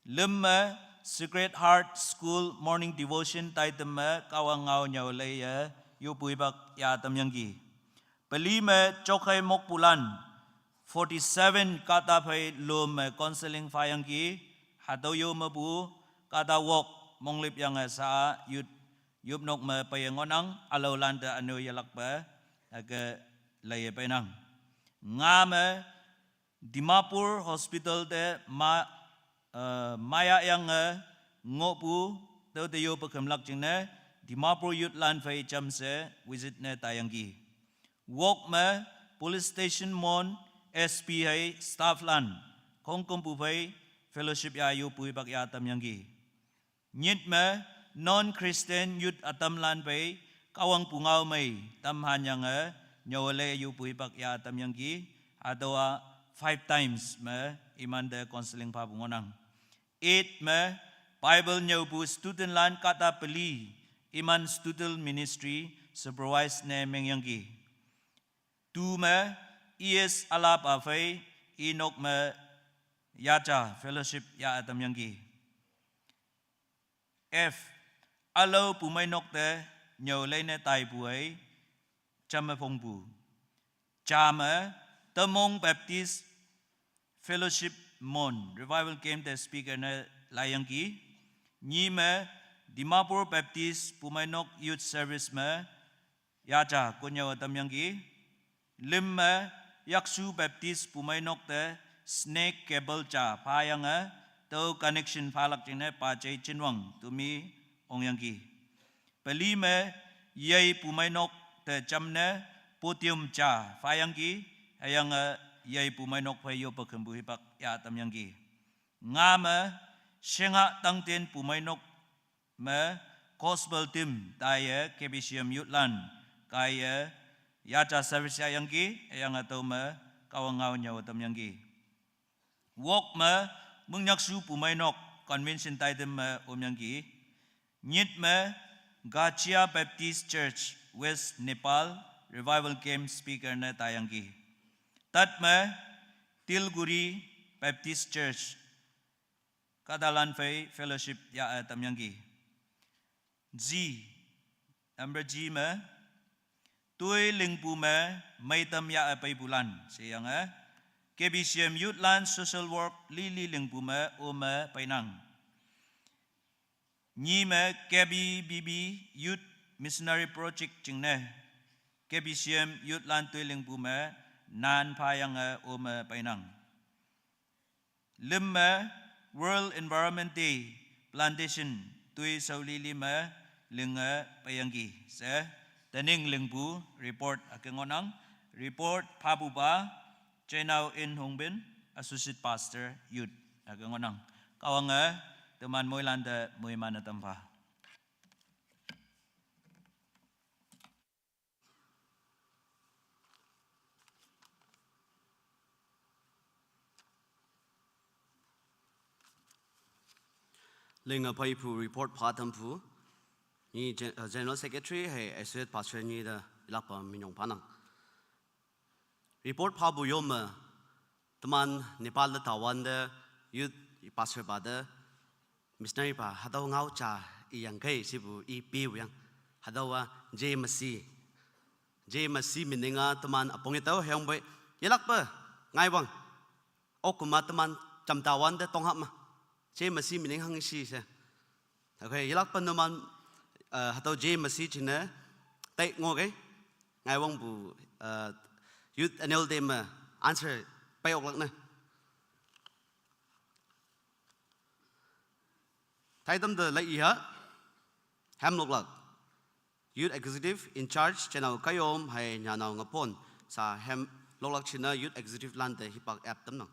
Lim me Sacred Heart School morning devotion taitam me Kahwang ngao nyüo leiye yoppu hipak ya tamyangki. Peli me jokhei mokpulan forty-seven kahta phei lom me counseling phayangki. Hatüo yo mepu kahta wok monglipyange sa-a yut yopnok me peiye ngohnang, ülaolante üne yelakpe hüke leiye peinang. Nga me Dimapur hospital te ma, eh, mayayange ngohpu tüote yope kümlak jingne Dimapur youthlan phei jamshe visit ne taiyangki. Wok me police station mon S P hei stafflan khongkümpu phei fellowship ya yoppu hipak ya tamyangki. Nyit me non-Christian youth ütamlan phei Kahwang pungao mei tamhanyange nyüwe lei yoppu hipak ya tamyangki. Hatüowa five times me imante counseling phapu ngohnang. Eight me Bible nyüopu studentlan kahta peli iman student ministry supervise ne mengyangki. Tu me E S alapa phei inok me yaja fellowship ya tamyangki. F, ülao pumeinok te nyüo leine taipu hei jamme phongpu. Ja me Tamong Baptist Fellowship mon revival camp te speaker ne laiyangki. Nyi me Dimapur Baptist pumeinok youth service me yaja konnyüowe tamyangki. Lim me Yakshu Baptist pumeinok te snake cable ja phayange tüo connection phalak jingne pa jei jinwang temi ongyangki. Peli me yei pumeinok te jamne podium ja phayangki, hüyange yei pumeinok phei yoppe kümpu hipak ya tamyangki. Nga me Shinga Tangten pumeinok me gospel team taiye K B C M youthlan kaiye yaja service yahyangki, hüyange tüo me Kahwang ngao nyüo tamyangki. Wok me Mungyakshu pumeinok convention taitam me omyangki. Nyit me Gachia Baptist Church, West Nepal, revival camp speaker ne taiyangki. Tet me Tilguri Baptist Church, kahtalan phei fellowship ya-e tamyangki. G, number G me, toi lingpu me meitam ya-e peipulan sheyange, K B C M youthlan social work lili lingpu me ome peinang. Nyi me K B B B Youth Missionary Project jingne, K B C M youthlan toi lingpu me nan phayange ome peinang. Lim me World Environment Day plantation toi shao lili me linge peiyangki she, tening lingpu report hüke ngohnang. Report phapupa Jainao In Hongbin, Associate Pastor Youth hüke ngohnang. Kahwange teman moilante moiman-e tampha. Linge peipu report pha tamphu. Nyi Gen-, uh, General Secretary hei Associate Pastor nyi te Yelakpa minyong phanang. Report phapu yome, teman Nepal te tawante, youth pastor pa te, missionary pa, hatüo ngao ja iyangkei shepu i pipu yang. Hatüowa J M C. J M C meaning-a teman apong yetao hüyangpoi, yelakpa, ngaiwang. Okuma teman jamta wante tonghap ma. J M C meaning hanghe shi she. Okay, yelakpa numan, uh, hatüo J M C jingne, tai ngohkei. Ngaiwangpu, uh, Youth Annual Day me answer pei oklak ne. Taitam te lai iha, hem loklak. Youth Executive in charge, Chenao Kayom, hei Nyanao Ngapon, sa hem loklak jingne Youth Executive lan te hipak ap tamnang.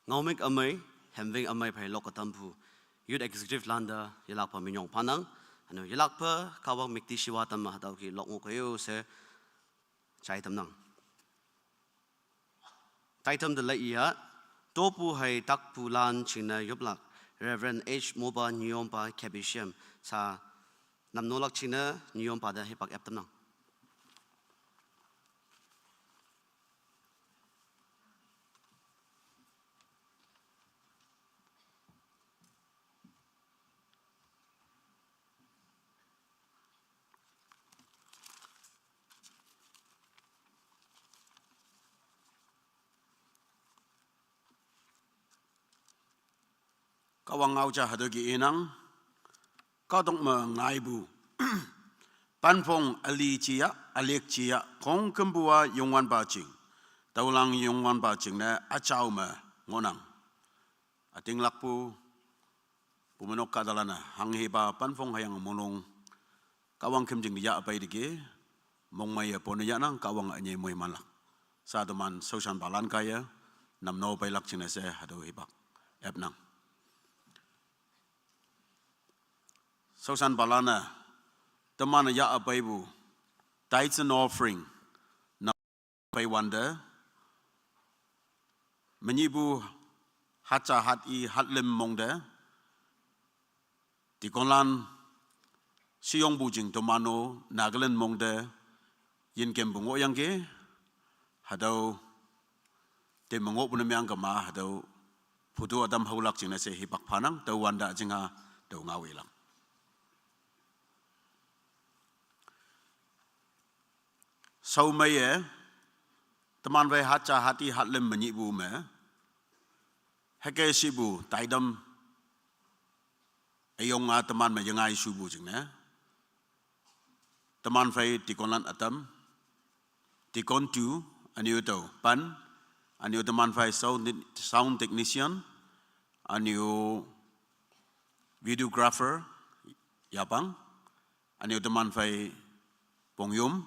Ngaomik amei, hemving amei phei lok katam phu, Youth Executive landa yelakpa minyong phanang, anu yelakpa Kahwang mikti shiwa tam ma hatüo ki lok ngoh keo she jai tamnang. Taitam de laiya, topu hei takpu lan jingne yoplak, Reverend H Moba Nyiyompa K B C M, sa namnolak jingne Nyiyompa te hipak ep tamnang. Kahwang ngao ja hatüo ki inang, kahtokme ngaipu. Panphong üli jiya, ülick jiya, khongkümpu-a Youngwanpa jing. Tüolang Youngwanpa jingne üjao me ngohnang. Ütinglakpu, pumeinok kahtalan-e, hanghepa panphong hüyange monglong, Kahwang khümjing yahpei teke, mongmeiye pone yahnang, Kahwange ünyei moimanlak. Sa teman shaoshanpalan kaiye, namno peilak jingne she hatüo hipak epnang. Shaoshanpalan-e, teman-e yahpeipu, tithes and offering, na peiwante, menyihpu hatja hat-i hatlüm mongte, deaconlan sheyongpu jing toman-o Nagaland mongte, yinkempu ngohyangki, hatüo, teme ngohpu ne meang kema, hatüo, photo ütam haolak jingne she hipak phanang, tüowante üjinga, tüo ngao ilak. Shaomeiye, teman phei hatja hat-i hatlüm menyihpu me, hüke shipu, taitam, üyong-a teman me yengai shupu jingne. Teman phei deaconlan ütam, deacon two, ünyu tüo, Pan, ünyu teman phei sound, sound technician, ünyu videographer, Yapang, ünyu teman phei Pongyom,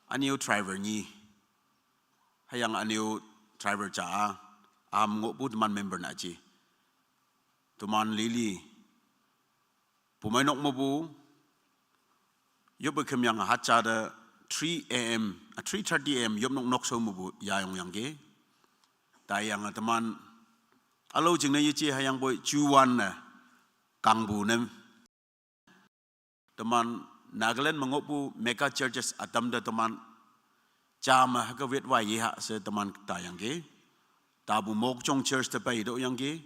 ünyu driver nyi. Hüyange ünyu driver ja-a, am ngohpu teman member naji. Teman lili, pumeinok mepu, yoppe khümyange hatja te three A M, ah, three thirty A M yopnok nokshao mepu yayongyangki. Taiyange teman, ülao jingne yeje hüyangpoi juwan-e, kangpu ne. Teman Nagaland me ngohpu mega churches ütam te teman, ja me hüke wetwai yeha she teman tayangki. Tapu Mokokchung Church te peitüohyangki.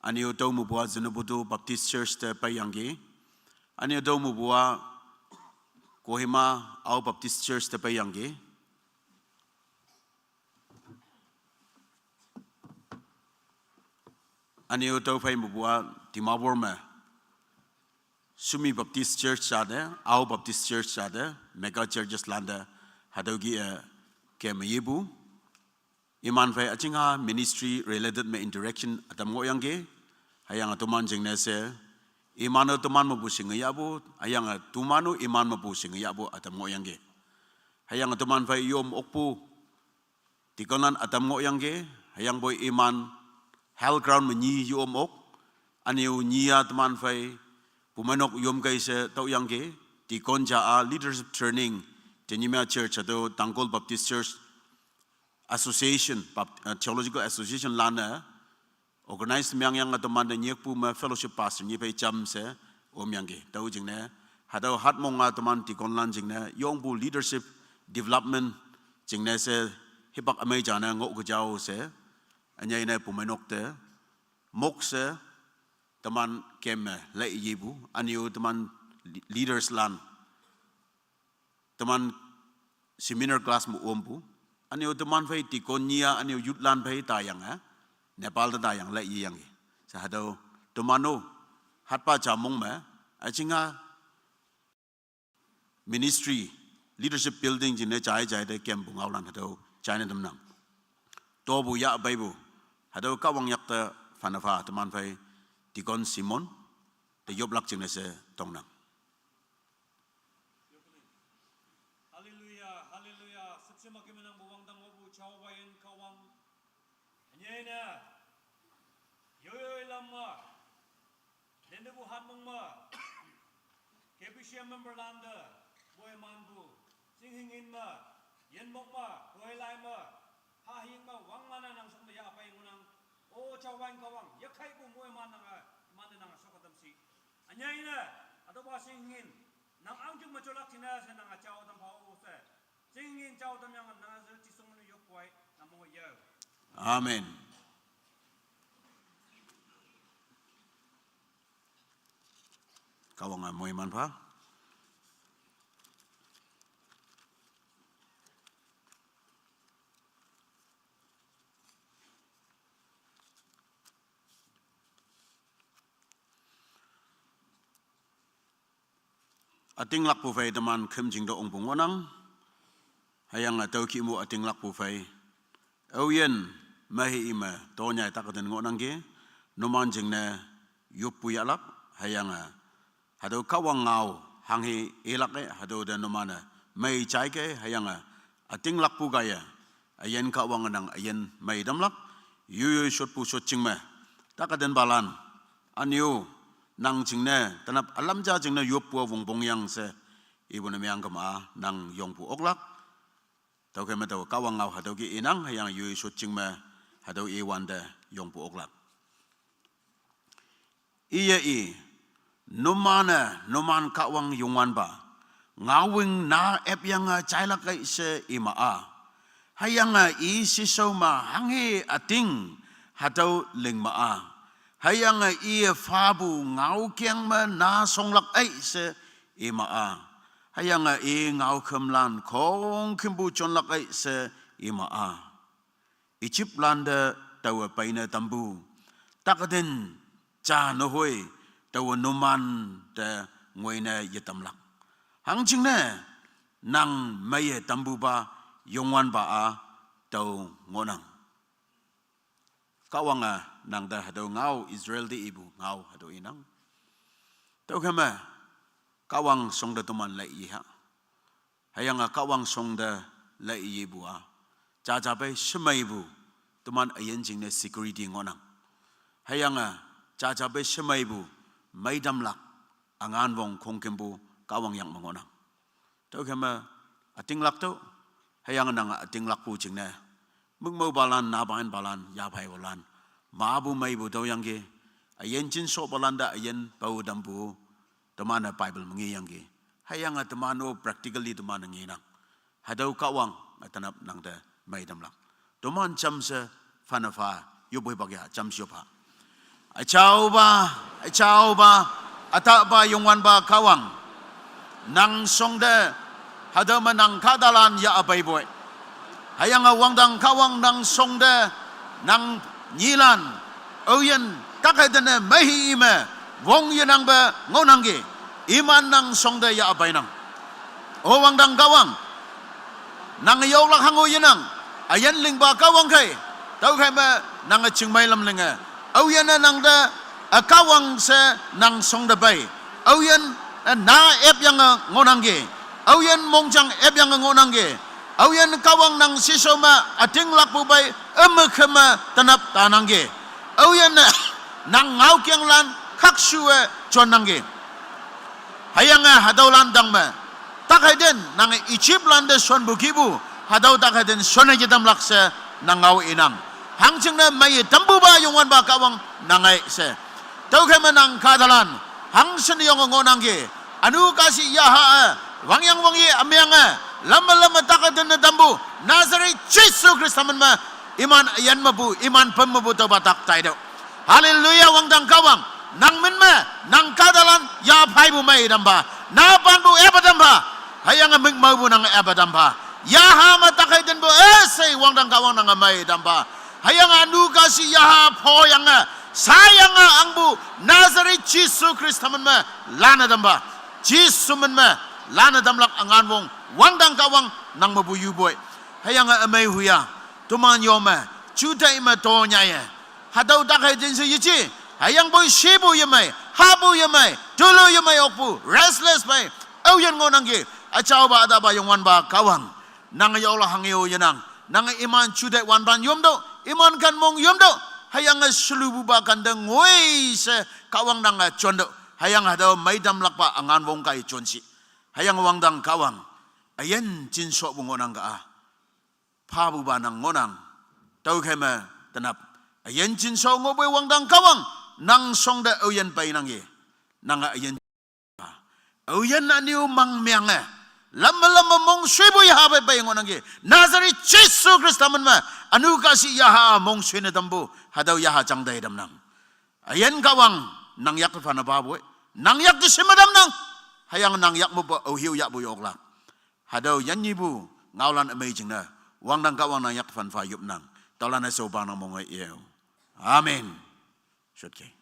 Ünyu tüo mepu-a Zunheboto Baptist Church te peiyangki. Ünyu tüo mepu-a Kohima Ao Baptist Church te peiyangki. Ünyu tüo phei mepu-a Dimapur me Sumi Baptist Church jate, Ao Baptist Church jate, mega churches lante, hatüo ki, eh, keme yepu. Iman phei üjingha ministry related me interaction ütam ngohyangki, hüyange toman jingne she, iman-o toman mepu shinge yahpu, hüyange toman-o iman mepu shinge yahpu ütam ngohyangki. Hüyange toman phei yom okpu, deaconlan ütam ngohyangki, hüyangpoi iman hall ground me nyi yom ok, ünyu nyi-a teman phei, pumeinok yomkei she tüoyangki, deacon ja-a leadership training, Tenyimia Church hatüo Tangkhul Baptist Church, Association, Bap-, uh, Theological Association lan-e organize meng yange teman te nyikpu me fellowship pastor nyi phei jamshe omyangki. Tüo jingne, hatüo hatmong-a teman deacon lan jingne yongpu leadership development jingne she hipak ümei jane ngoh kejao she, ünyei ne pumeinok te mokshe teman kem me lei yepu, ünyu teman leaders lan teman seminar class me ompu, ünyu teman phei deacon nyi-a, ünyu youth lan phei tayange, Nepal te tayang lei yeyangki. She hatüo teman-o hatpa jamong me, üjinga ministry, leadership building jingne jai jai te kempu ngaolan hatüo jaine tamnang. Topu yah peipu, hatüo Kahwang yak te phane pha teman phei deacon Simon te yoplak jingne she tongnang. Haleluya, haleluya. Shüpshe ma kemenangpu wangdang opu jaowayen Kahwang. Ünyei ne, yoyoi lam me, lintepu hatmong me, K B C M member lante moimanpu, shinghingin me, yinmok me, toilai me, hahing me, wangman-e nang shong te yahpei ngohnang. O jaowayen Kahwang, yekhaipu moiman nange, imante nange shoka tamshi. Ünyei ne, hatüopa shinghingin, nang ahngching me jolak jingne she nange jao tam phao she. Shinghingin jao tamyange nange she jisong ne yopoi, nang mo yao. Amen. Kahwange moiman pha. Ütinglakpu phei teman khümjing te ongpu ngohnang. Hüyange tüokih mu ütinglakpu phei, aoyin mehi ime tonyai tak ten ngohnangki, numan jingne yoppu yahlak, hüyange hatüo Kahwang ngao hanghe ilak-e, hatüo te numan-e mei jaike, hüyange ütinglakpu kaiye, üyin Kahwange nang üyin mei tamlak, yoyoi shotpu shotjing me, tak tenpalan, ünyu, nang jingne tenap ülam ja jingne yoppu wongpong yang she, ipu ne meang kema-a nang yongpu oklak. Tüokhei me tao Kahwang ngao hatüo ke inang, hüyange yoyoi shotjing me, hatüo iwante yongpu oklak. Iye i, numan-e numan Kahwang Youngwanpa ngaowing na epyange jailak kei she ima-a, hüyange i shishao me hanghe üting hatüo ling ma-a, hüyange iye phapu ngaokeng me na shonglak ei she ima-a, hüyange i ngaokhümlan khongkümpu jonlak ei she ima-a, Egypt lante taowe peine tampu, tak ten ja nehoi taowe numan te ngoine yetamlak, hangjingne nang meiye tampupa Youngwanpa-a tao ngohnang. Kahwange nang te hatüo ngao Israel te ipu ngao hatüo inang. Tüokhei me Kahwang shong te teman lei yeha, hüyange Kahwang shong te lei yepu-a, jaja pei shemeipu, teman üyin jingne security ngohnang, hüyange jaja pei shemeipu, meitamlak, üngan wong khongkümpu Kahwang yak me ngohnang. Tüokhei me ütinglak tüoh, hüyange nange ütinglakpu jingne, mükmüopalan, napainpalan, yaphaipalan, mapu meipu tüoyangki, üyin jinshopalan te üyin pao tampu, teman-e Bible me ngeyangki, hüyange teman-o practically teman-e ngenang. Hatüo Kahwange tenap nang te mei tamlak. Toman jamshe phane pha, yophoipak ya jamshe yop pha. Üjaopa, üjaopa, ütahpa Youngwanpa Kahwang, nang shong te hatüo me nang kahtalan yahpeipoi, hüyange wangdang Kahwang nang shong te, nang nyilan, aoyin tak hei tene meihi ime wong yenangpe ngohnangki, iman nang shong te yahpeinang. O wangdang Kahwang, nange yoklak hango yenang, üyin lingpa Kahwang khei, tüokhei me nange chingmei lam linge, aoyinne nang te, ü, Kahwang she nang shong te pei, aoyin, ü, na epyange ngohnangki, aoyin mongjang epyange ngohnangki, aoyin Kahwang nang shishao me ütinglakpu pei, üme keme tenap tanangki, aoyinne nang ngaokenglan khakshuwe jonnangki. Hüyange hatüolan tang me, tak hei ten nange Egypt lante shonpu kihpu, Hatüo tak hei ten shonne yetamlak she nang ngao inang. Hangjingne meiye tampupa Youngwanpa Kahwang nang ei she. Tüokhei me nang kahtalan hangshin yonge ngohnangki. Ünu kahshih yaha-e, wangyang wangye ümyange, lamme lamme tak hei tenne tampu, Nazareth Jesu Khrista min me, iman üyin mepu, iman püm mepu tüopa tak taitüoh. Hallelujah, wangdang Kahwang, nang min me, nang kahtalan, ya pheipu mei tampha, napanpu epa tampha, hüyange mükmaopu nang epa tampha, yaha me tak hei tenpu üshei wangdang Kahwang nange mei tampha, hüyange ünu kahshih yaha phoyange, shayange ahngpu, Nazareth Jesu Khrista min me, lanne tampha, Jesu min me, lanne tamlak üngan wong, wangdang Kahwang nang mepu yupoi, hüyange ümei huya, teman yo me, jutai me to nyaye, hatüo tak hei ten she yeje, hüyangpoi shepu yemei, hapu yemei, tulu yemei okpu, restless pei, aoyin ngohnangki, üjaopa ütapa Youngwanpa Kahwang, nange yaolak hanghe-o yenang, nange iman jutai wanpan yomtüoh, iman kan mong yomtüoh, hüyange shelupupa kante ngoi she Kahwang nange jontüoh, hüyange hatüo mei tamlakpa üngan wong kaiye jonshi. Hüyange wangdang Kahwang, üyin jinshopu ngohnang ka-a, phapupa nang ngohnang. Tüokhei me tenap, üyin jinsho ngohpoi wangdang Kahwang, nang shongte aoyin peinangki. Nange üyin, aoyin üne-o mang myange, lamme lamme mongshuipu yaha pei pei ngohnangki. Nazareth Jesu Khrista min me, ünu kahshih yaha mongshuine tampu, hatüo yaha jangte tamnang. Üyin Kahwang, nang yak te phanne phapu-e, nang yak te shime tamnang, hüyange nang yak mepu aohe-o yahpu yoklak. Hatüo yannyipu ngaolan ümei jingne, wangdang Kahwang nang yak te phan pha yopnang, taolan-e shaopa nang mong-e yeo. Amen. Shotke.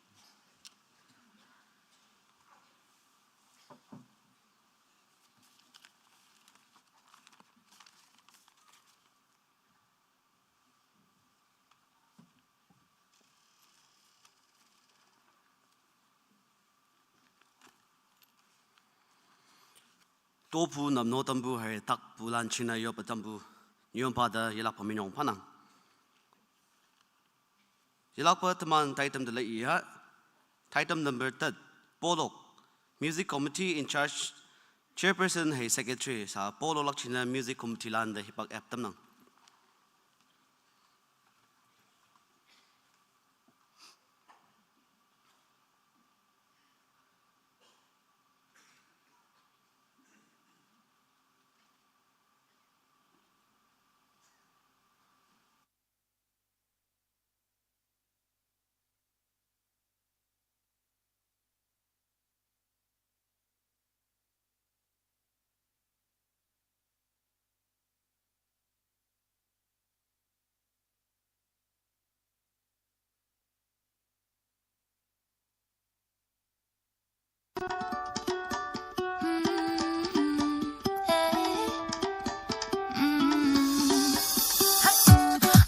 Topu namno tampu hei takpulan jingne yoppe tampu, nyuompa te yelakpe minyong phanang. Yelakpe teman taitam te leiya, taitam number tet, Polok, Music Committee in charge, Chairperson hei Secretary sha Polok lak jingne Music Committee lante hipak ep tamnang.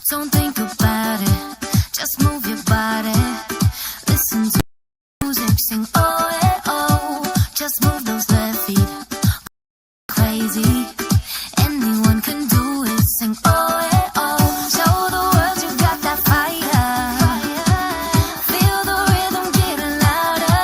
Don't think about it, just move your body. Listen to music, sing oh eh oh. Just move those left feet. Crazy. Anyone can do it, sing oh eh oh. Show the world you got that fire. Feel the rhythm getting louder.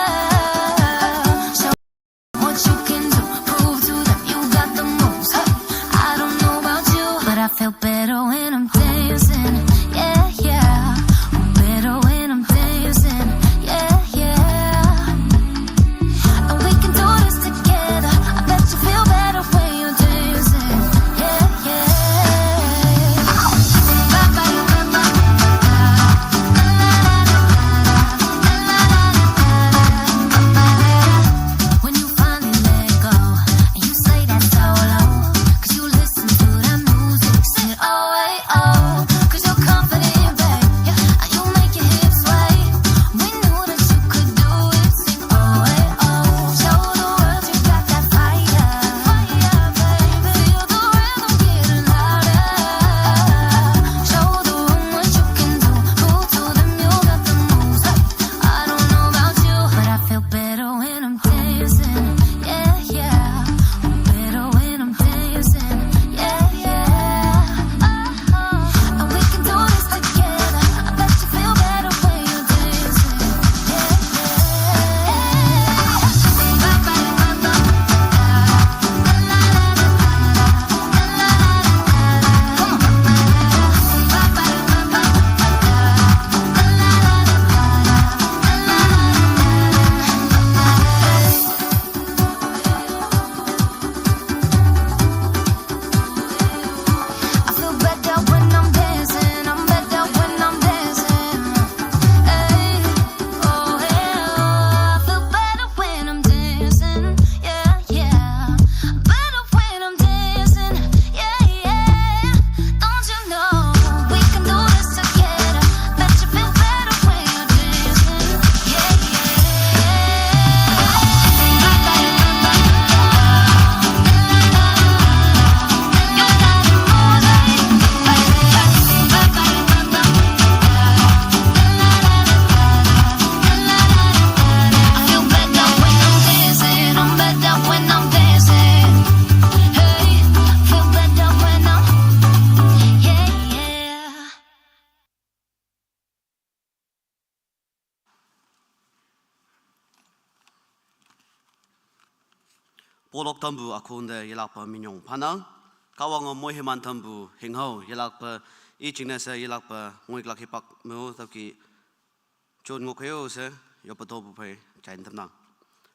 Polok tampu akhunde yelakpe minyong phanang. Kahwang-o moihiman tampu hingho yelakpe, i jingne she yelakpe ngoiklak hipak me-o tüoki jon ngoh keo she yoppe topu phei jain tamnang.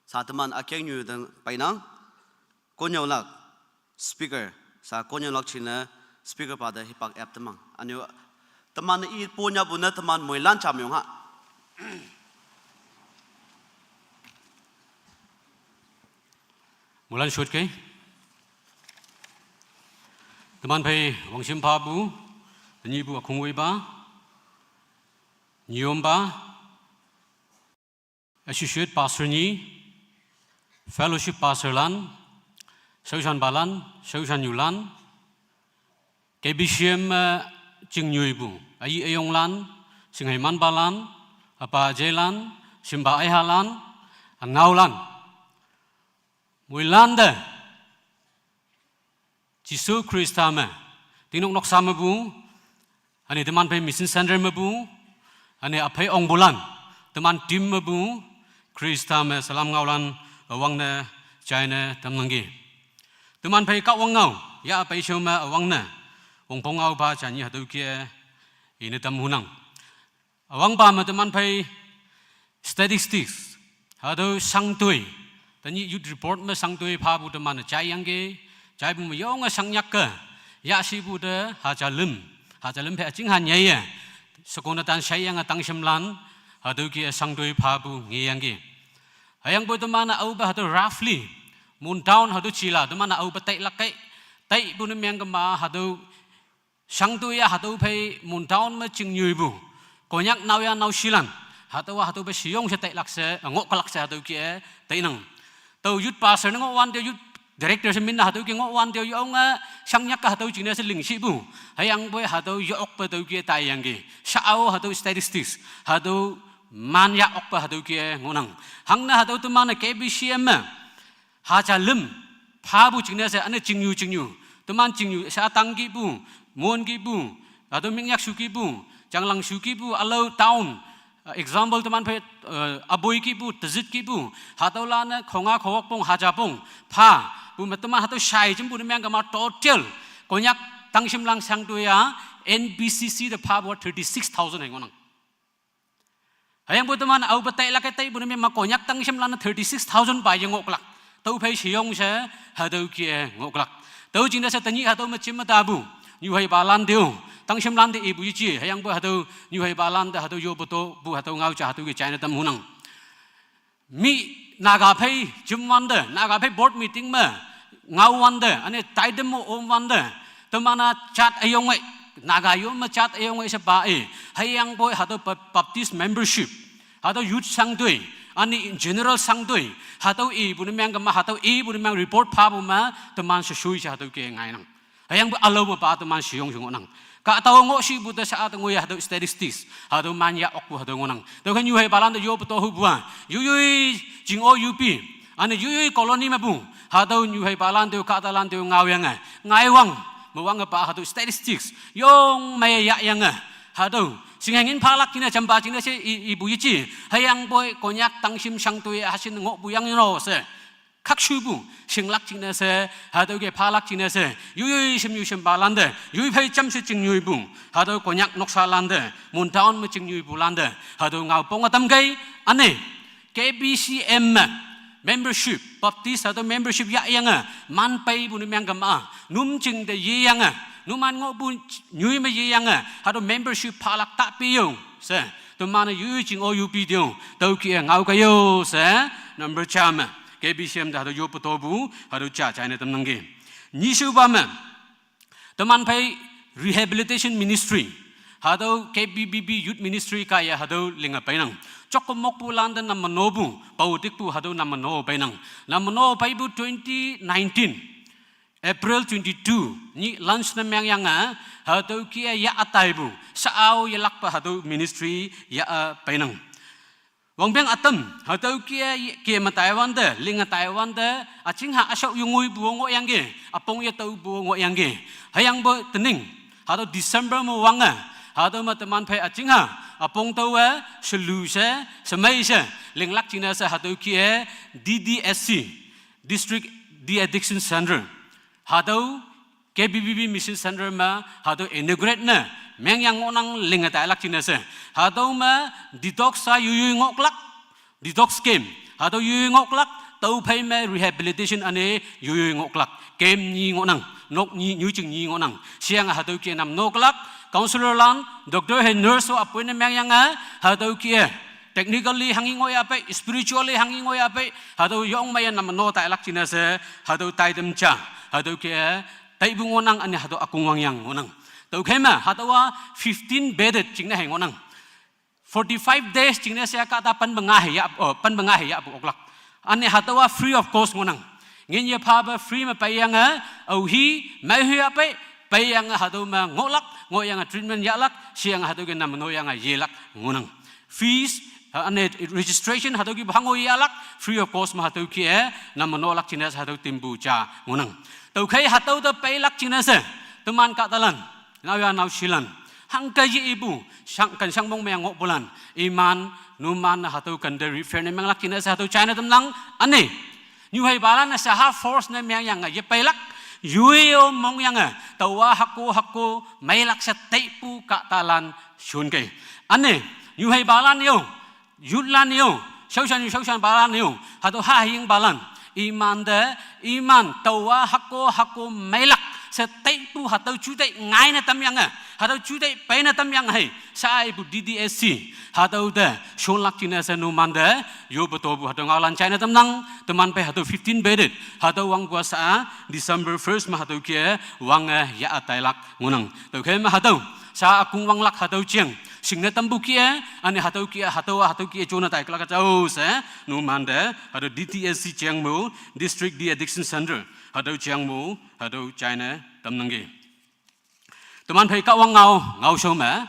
Sha teman ükengnyu te peinang. Konnyüolak speaker, sha konnyüolak jingne speaker pa te hipak ap tamang. Ünyu teman i ponyahpu ne teman moilan jamyong ha. Moilan shot kei. Teman phei wangshim phapu, tenyihpu ükhong woipa, nyeyompa, associate pastor nyi, fellowship pastor lan, shaoshanpalan, shaoshannyulan, K B C M me chingnyuipu, üyi üyonglan, shingheimanpalan, üpa üjelan, shimpa ühalan, ünaolan, moilante Jesu Khrista me, tinok noksa mepu, üne teman phei mission center mepu, üne üphei ongpulan, teman team mepu, Khrista me salam ngaolan üwangne jaine tamnangki. Teman phei Kahwang ngao yahpei shao me üwangne wongpong ngaopa jani hatüo kih-e ine tamhunang. Üwangpa me teman phei statistics, hatüo shangtoi, tenyih youth report me shangtoi phapu teman-e jaiyangki, jaipu me yonge shangnyak-e yahshipu te haja lüm, haja lüm phei üjingha nyeiye, shekonatan shaiyange tangshimlan, hatüo kih-e shangtoi phapu ngeyangki. Hüyangpoi teman-e aope hatüo roughly, Mon town hatüo jila teman-e aope tailak kei, taipu ne mengkema hatüo shangtoi-a hatüo phei Mon town me chingnyuipu, Konyak naoyha naoshilan, hatüowa hatüo phei sheyong she tailak she, ngohlak she hatüo kih-e tainang. Tao youth pastor ne ngohwante, youth director she min-e hatüo kih ngohwante yonge shangnyak-e hatüo jingne she lingshipu. Hüyangpoi hatüo yokpe tüo kih-e taiyangki. Sha-o hatüo statistics, hatüo man yah okpe hatüo kih-e ngohnang. Hangne hatüo teman-e K B C M me haja lüm phapu jingne she üne chingnyu chingnyu, teman chingnyu sha tangkihpu, monkihpu, hatüo minyak shukihpu, janglang shukihpu, ülao town, uh, example teman phei, uh, üboikihpu, tezit kihpu, hatüolan-e khonga khongokpong hajapong phapu me teman hatüo shai jimpu ne mengkema total Konyak tangshimlan shangtoi-a N B C C te phapu thirty-six thousand hei ngohnang. Hüyangpoi teman aope tailak-e taipu ne mengma Konyak tangshimlan-e thirty-six thousand pa ye ngohlak. Tüo phei sheyong she hatüo kih-e ngohlak. Tüo jingne she tenyih hatüo me jim me tapu, nyuheipalan te-o, tangshimlan te ipu yeji, hüyangpoi hatüo nyuheipalan te hatüo yoppe topu hatüo ngao ja hatüo kih jaine tamhunang. Mi Naga phei jimwante, Naga phei board meeting me ngaowante, üne taitem me omwante, teman-a jat üyong-e, Naga yo me jat üyong-e she pa-e, hüyangpoi hatüo Ba-, Baptist membership, hatüo youth shangtoi, üne general shangtoi, hatüo ipu ne mengkema, hatüo ipu ne meng report phapu me teman sheshoi she hatüo kih-e ngainang. Hüyangpoi ülao me pa teman sheyong she ngohnang. Kahtao ngohshipu te sha-a te ngoi hatüo statistics, hatüo man yah okpu hatüo ngohnang. Tüokhei nyuheipalan te yoppe tohupu-a, yoiyoi jing-o yupi, üne yoiyoi colony mepu, hatüo nyuheipalan te-o kahtalan te-o ngaoyange, ngaiwang, mewange pa hatüo statistics yong mei yahyange, hatüo shinghei ngin phalak jingne jampa jingne she i, ipu yeji, hüyangpoi Konyak tangshim shangtoi hashin ngohpu yang no she khakshupu, shinglak jingne she, hatüo kih-e phalak jingne she, yoiyoi shimnyu shimpalante, yoi phei jamshe chingnyuipu, hatüo Konyak noksalante, Mon town me chingnyuipulante, hatüo ngao ponge tamkei, üne, K B C M me, membership, Baptist hatüo membership yahyange, man peipu ne mengkema, num jing te yeyange, numan ngohpu nyoi me yeyange, hatüo membership phalak ta peyong she, teman-e yoiyoi jing-o yupi te-o, tüo kih-e ngao kei-o she, number ja me, K B C M te hatüo yoppe topu, hatüo ja jaine tamnangki. Nyishupa me, teman phei rehabilitation ministry, hatüo K B B B youth ministry kaiye hatüo linge peinang. Jokkom mokpulante nam me nopu, paotikpu hatüo nam me no peinang. Nam me no peipu twenty nineteen, April twenty-two nyih launch ne mengyange, hatüo kih-e yah taipu, sha-o yelakpe hatüo ministry yah peinang. Wangpeng ütam, hatüo kih-e ke me taiwante, linge taiwante, üjingha üshao yengoipu ngohyangki, üpong yetaopu ngohyangki. Hüyangpoi tening, hatüo December me wange, hatüo me teman phei üjingha, üpong taowe, shelu she, shemei she, linglak jingne she hatüo kih-e, D D S C, District De-addiction center. Hatüo K B B B Mission Center me hatüo inaugurate ne mengyang ngohnang linge tailak jingne she. Hatüo me detox a yoiyoi ngohlak. Detox camp. Hatüo yoiyoi ngohlak. Tüophei me rehabilitation üne yoiyoi ngohlak. Camp nyi ngohnang. Nok nyi, nyoijing nyi ngohnang. Sheyange hatüo ke nam noklak. Counselor lan, doctor hei nurse-o appoint ne mengyange, hatüo ke technically hanghi ngohya pei, spiritually hanghi ngohya pei, hatüo yong meiye nam no tailak jingne she, hatüo taitam ja, hatüo ke, taipu ngohnang üne hatüo ükong wangyang ngohnang. Tüokhei me, hatüowa fifteen bedded jingne hei ngohnang. Forty-five days jingne she kahta penpe nga hei yah, oh, penpe nga hei yahpu oklak. Üne hatüowa free of cost ngohnang. Ngin yephape free me peiyange, aohi, meihoiya pei, peiyange hatüo me ngohlak, ngohyange treatment yahlak, sheyange hatüo ke nam noyange yelak ngohnang. Fees, üne registration hatüo ke hango yahlak, free of cost me hatüo ke, nam nolak jingne she hatüo timpu ja ngohnang. Tüokhei hatüo te peilak jingne she, teman kahtalan, naoya naoshilan, hangke ye ipu, shang, ken shangmong me ngohpulan, iman, numan hatüo kente refer ne menglak jingne she hatüo jaine tamnang, üne. Nyuheipalan-e shaha force ne mengyange yepeilak, yoi-o mongyange, taowa hako hako meilak she teipu kahtalan shonke. Üne, nyuheipalan-e-o, youthlan-e-o, shaoshan shaoshanpalan-e-o, hatüo hayingpalan, imante, iman taowa hako hako meilak she teipu hatüo juteih ngaine tamyange, hatüo juteih peine tamyange hei, sha ipu D D S C, hatüo te shonlak jingne she numante, yoppe topu hatüo ngaolan jaine tamnang, teman phei hatüo fifteen bedded, hatüo wangpu-a sha, December first me hatüo ke, wange yah tailak ngohnang. Tüokhei me hatüo, sha ükong wanglak hatüo jeng, shingne tampu ke, üne hatüo ke, hatüowa hatüo ke jone taiklak jao she, numante, hatüo D D S C jeng mo, District De-addiction Center, hatüo jeng mo, hatüo jaine tamnangki. Teman phei Kahwang ngao, ngaoshao me,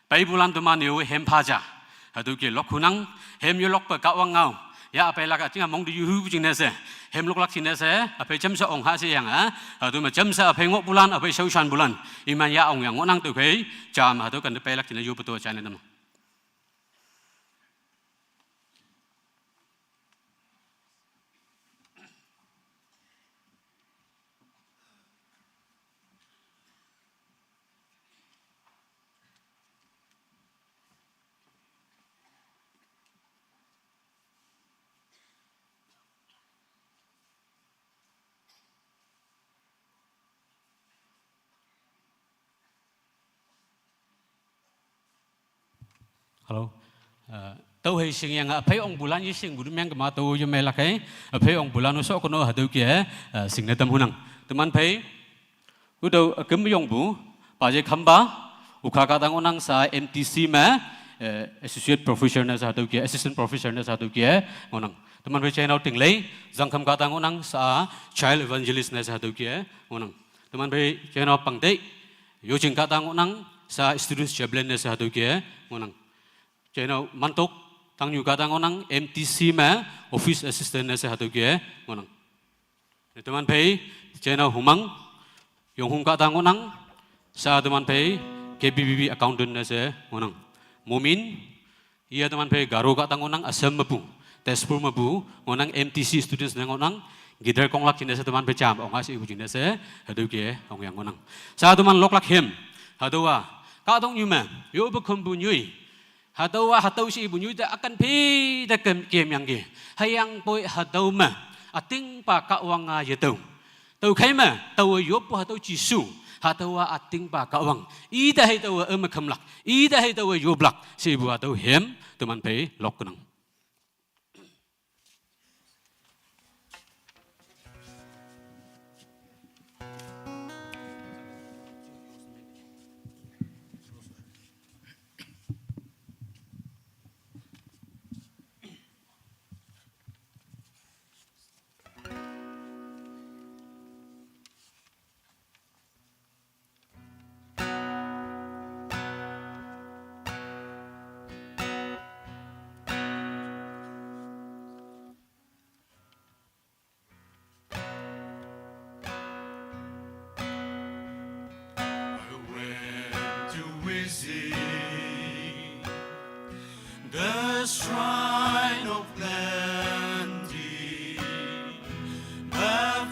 peipulan teman yo hem pha ja. Hatüo ke lok hunang, hem yo lokpe Kahwang ngao. Yah üphei lak-a jinga mong te yuhupu jingne she, hem loklak jingne she, üphei jamshe ong ha sheyange, hatüo me jamshe üphei ngohpulan, üphei shaoshanpulan, iman yah ongyang ngohnang. Tüokhei, jam hatüo kente peilak jingne yoppe to jaine tamnang. Hello. Uh, tüo hei shingyange, üphei ongpulan ye shingpu meng kema tao yemeilak hei, üphei ongpulan-o shokono hatüo ke, uh, shingne tam hunang. Teman phei, ütüo üküm yongpu, paje khamba, ukha kahta ngohnang sha M T C me, uh, associate professor ne sha hatüo ke, assistant professor ne sha hatüo ke, ngohnang. Teman phei jainao Tinglei, zangkham kahta ngohnang sha child evangelist ne sha hatüo ke, ngohnang. Teman phei jainao Pangtei, yojing kahta ngohnang sha students chaplain ne sha hatüo ke, ngohnang. Jainao Mantok, tangnyu kahta ngohnang M T C me office assistant ne sha hatüo ke, ngohnang. Teman phei, jainao Humang, yonghong kahta ngohnang, sha teman phei, K B B B accountant ne sha ngohnang. Momin, iya teman phei Garo kahta ngohnang, Assam mepu, Tezpur mepu, ngohnang M T C students ne ngohnang, guitar konglak jingne she teman phei jam, ong ha she ipu jingne she, hatüo ke, ongyang ngohnang. Sha teman loklak hem, hatüowa, kahtoknyu me, yoppe khümpu nyoi, hatüowa hatüo she ipu nyoi te ükan phi te kem, kemyangki. Hüyangpoi hatüo me, ütingpa Kahwang-a yetüo. Tüokhei me, taowe yoppu hatüo Jesu, hatüowa ütingpa Kahwang. Ite hei taowe üme khümlak, ite hei taowe yoplak, she ipu hatüo hem, teman phei lok kenang. I went to visit the shrine of plenty, but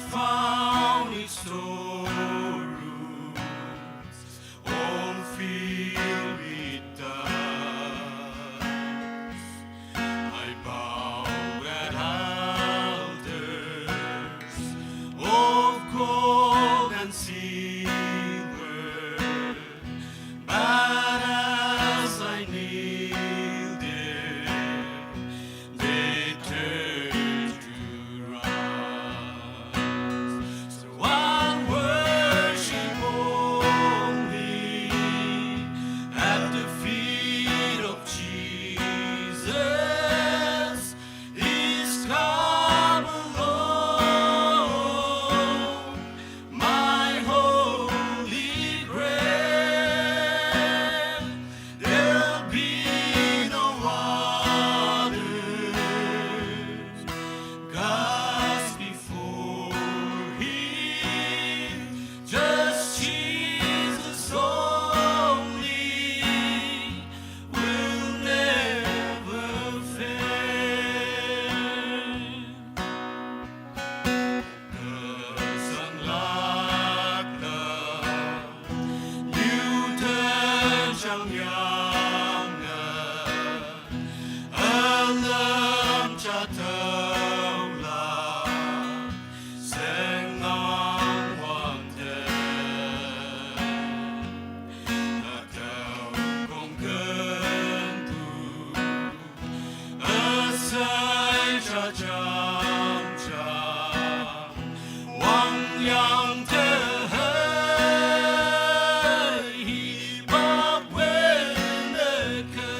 Yange, alam cha tau la, sengang wang de, na tau kong ken bu, asai cha chang chang, wang yang te hei, ba wen de ke.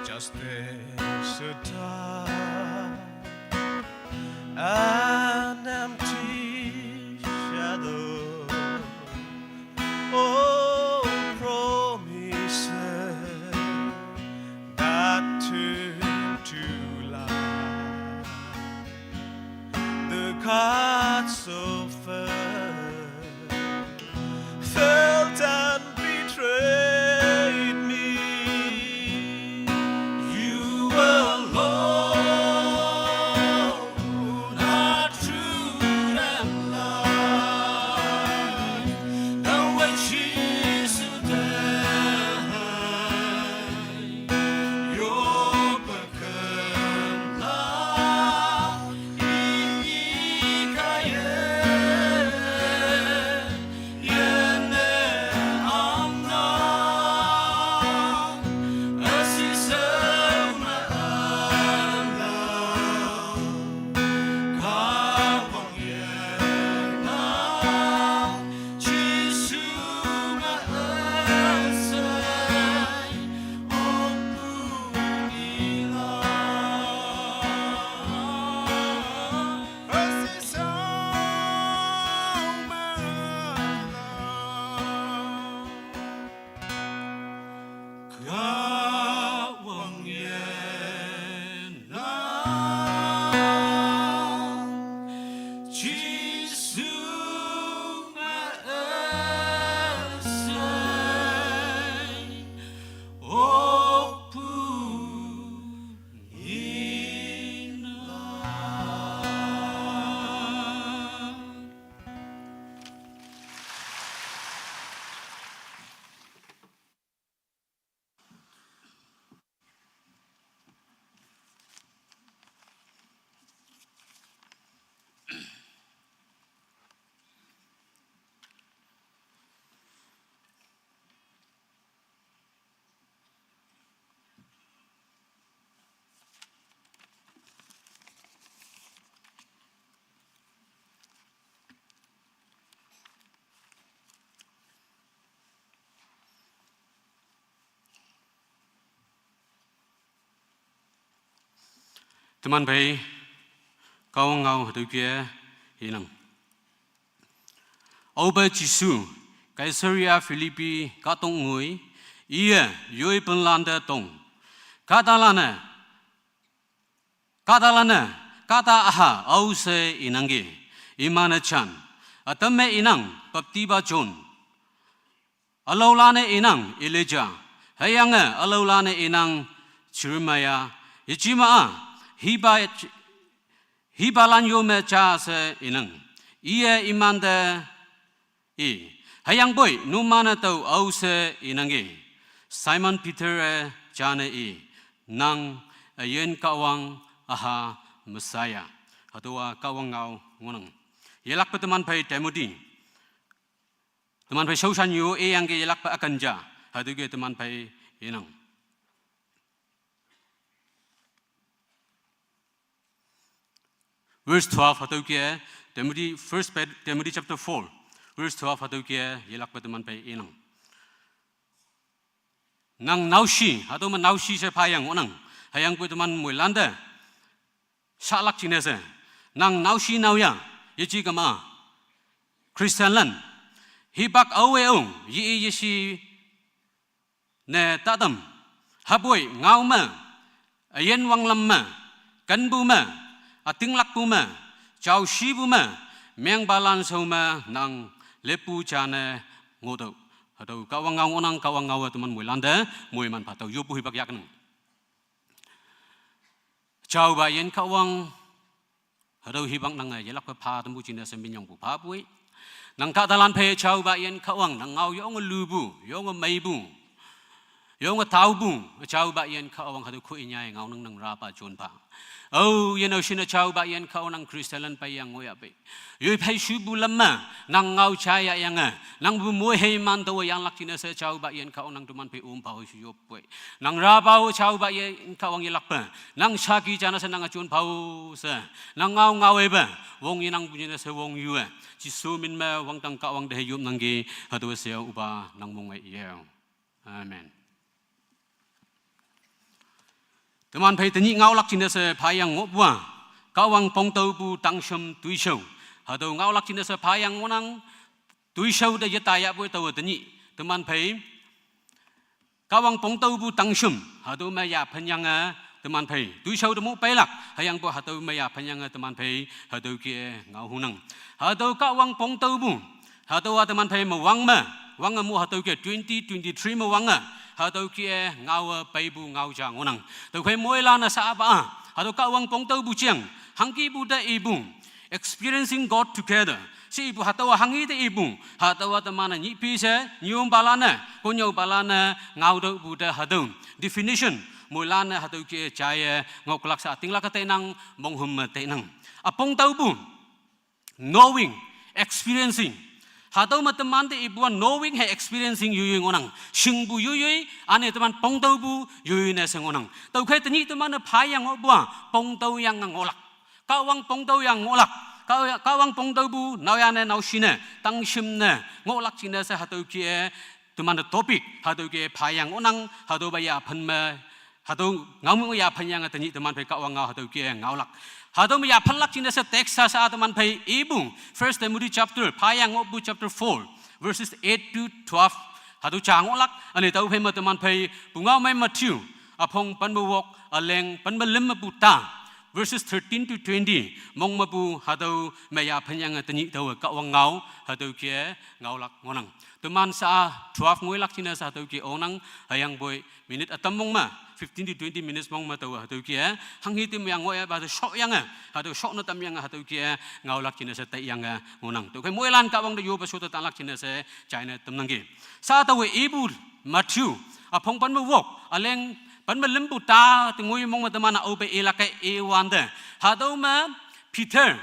Just as a time, an empty shadow. Oh, promises that turn to light. The gods of earth felt and betrayed me. You alone are truth and light. The way Jesus died, your Teman phei, Kahwang ngao hatüo ke inang. Aope Jesu, Caesarea Philippi kahtong ngoi, iye, yoi penlante tong. Kahtalanne, kahtalanne, kahta üha, aoshe inangki. Iman-e jan, ütam me inang, baptipa John. Ülaolan-e inang Elijah, hüyange ülaolan-e inang Jeremiah, yejema-a, hiba, hibalan yo me ja she inang. Iye imante i, hüyangpoi numan-e tao aoshe inangki. Simon Peter-e jane i, nang üyin Kahwang üha Messiah. Hatüowa Kahwang ngao ngohnang. Yelakpe teman phei Timothy. Teman phei shaoshan yo iyangki yelakpe üken ja, hatüo ke teman phei inang. Verse twelve hatüo ke, Timothy, First Pet-, Timothy chapter four, verse twelve hatüo ke yelakpe teman phei inang. Nang naoshi, hatüo me naoshi she phayang ngohnang. Hüyangpoi teman moilan te shahlak jingne she, nang naoshi naoya, yeji kema-a Christianlan, hipak aowe-o, ye-i yeshi ne tatam, hüpoi ngao me, üyin wanglam me, kenpu me, ütinglakpu me, jaoshipu me, mengpalan shao me nang leppu jane ngohtüoh. Hatüo Kahwang ngao ngohnang, Kahwang ngaowe teman moilan te moiman pha. Tao yoppu hipak yahnang. Jaopa Üyin Kahwang, hatüo hipak nange yelakpe pha tampu jingne she minyongpu phapoi. Nang kahtalan phei jaopa Üyin Kahwang, nang ngao yonge lupu, yonge meipu, yonge taopu, jaopa Üyin Kahwang, hatüo khoi nyai ngaonang, nang rapa jon pha. Ao, yenao shinne jaopa Üyin Kahwang, nang Christianlan peiyang ngohyahpei, yoi phei shupu lam me nang ngao jayahyange, nangpu moi heiman taowe yanlak jingne she jaopa Üyin Kahwang, nang teman phei om phao she yoppoi. Nang rapa-o jaopa Üyin Kahwang yelakpe, nang shaki jane she nange jon phao she, nang ngao ngaowe pe, wong yenangpu jingne she wongyue, Jesu min me wangdang Kahwang te hei yopnangki. Hatüo she-o üpa nang mong-e ye. Amen. Teman phei tenyih ngaolak jingne she phayang ngohpu-a, Kahwang pongtaopu tangshüm toishao. Hatüo ngaolak jingne she phayang ngohnang, toishao te yeta yahpoi taowe tenyih teman phei Kahwang pongtaopu tangshüm, hatüo me yaphenyange teman phei toishao te mo peilak, hüyangpoi hatüo me yaphenyange teman phei hatüo kih-e ngao hunang. Hatüo Kahwang pongtaopu, hatüo-a teman phei me wang me, wange mo hatüo kih twenty twenty-three me wange, hatüo kih-e ngaowe peipu ngao ja ngohnang. Tüokhei moilan-e sha apa-a, hatüo Kahwang pongtaopu jeng, hangkipu te ipu, Experiencing God Together she ipu hatüowa hanghi te ipu, hatüowa teman-e nyihpi she, nyuompalan-e, konnyüopalan-e ngaotüohpu te hatüo definition, moilan-e hatüo kih-e jaiye ngohlak sha ütinglak-e tainang, monghüm me tainang. Üpongtaopu, knowing, experiencing. Hatüo me teman te ipu-a knowing hei experiencing yoiyoi ngohnang. Shingpu yoiyoi, üne teman pongtaopu yoiyoi ne she ngohnang. Tüokhei tenyih teman-e phayang ngohpu-a, pongtao yange ngohlak. Kahwang pongtao yange ngohlak. Kah-, Kahwang pongtaopu naoyha ne, naoshi ne, tangshüm ne ngohlak jingne she hatüo kih-e teman-e topic, hatüo kih-e phayang ngohnang, hatüopa yaphen me, hatüo ngao me yaphenyange tenyih teman phei Kahwang ngao hatüo kih-e ngaolak. Hatüo me yaphenlak jingne she text sa-a teman phei ipu, First Timothy chapter, phayang ngohpu chapter four, verses eight to twelve, hatüo ja ngohlak. Üne tüophei me teman phei pungao mei Matthew, üpong pen me wok, üleng pen me lüm mepu ta, verses thirteen to twenty mong mepu hatüo me yaphenyange tenyih taowe Kahwang ngao hatüo kih-e ngaolak ngohnang. Teman sha-a twelve ngoilak jingne she hatüo kih-e ongnang, hüyangpoi minute ütam mong me, fifteen to twenty minutes mong me taowe hatüo kih-e hanghi te meng ngohyape hatüo shoyange, hatüo shone tamyange hatüo kih-e ngaolak jingne she taiyange ngohnang. Tüokhei moilan Kahwang te yoppe sho te tanlak jingne she jaine tamnangki. Sha taowe ipu Matthew, üpong pen me wok, üleng pen me lümpu ta te ngoi mong me teman-e aope ilak-e iwante, hatüo me Peter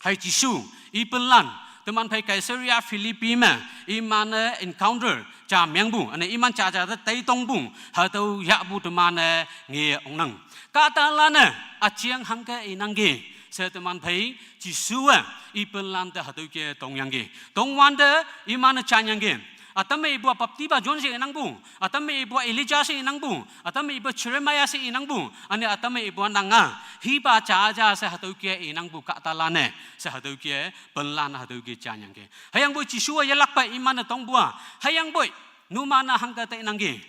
hei Jesu, i pinlan, teman phei Caesarea Philippi me, iman-e encounter ja mengpu, üne iman jaja te teitongpu, hatüo yahpu teman-e nge ongnang. Kahtalan-e üjeng hangke inangki she teman phei Jesu-e i pinlan te hatüo kih-e tongyangki. Tongwante iman-e janyangki. Ütam me ipu-a baptipa John she inangpu, ütam me ipu-a Elijah she inangpu, ütam me ipu-a Jeremiah she inangpu, üne ütam me ipu-a nanga hipa jaja she hatüo kih-e inangpu kahtalan-e she hatüo kih-e pinlan hatüo kih-e janyangki. Hüyangpoi Jesu-a yelakpe iman-e tongpu-a, hüyangpoi numan-a hangke tainangki,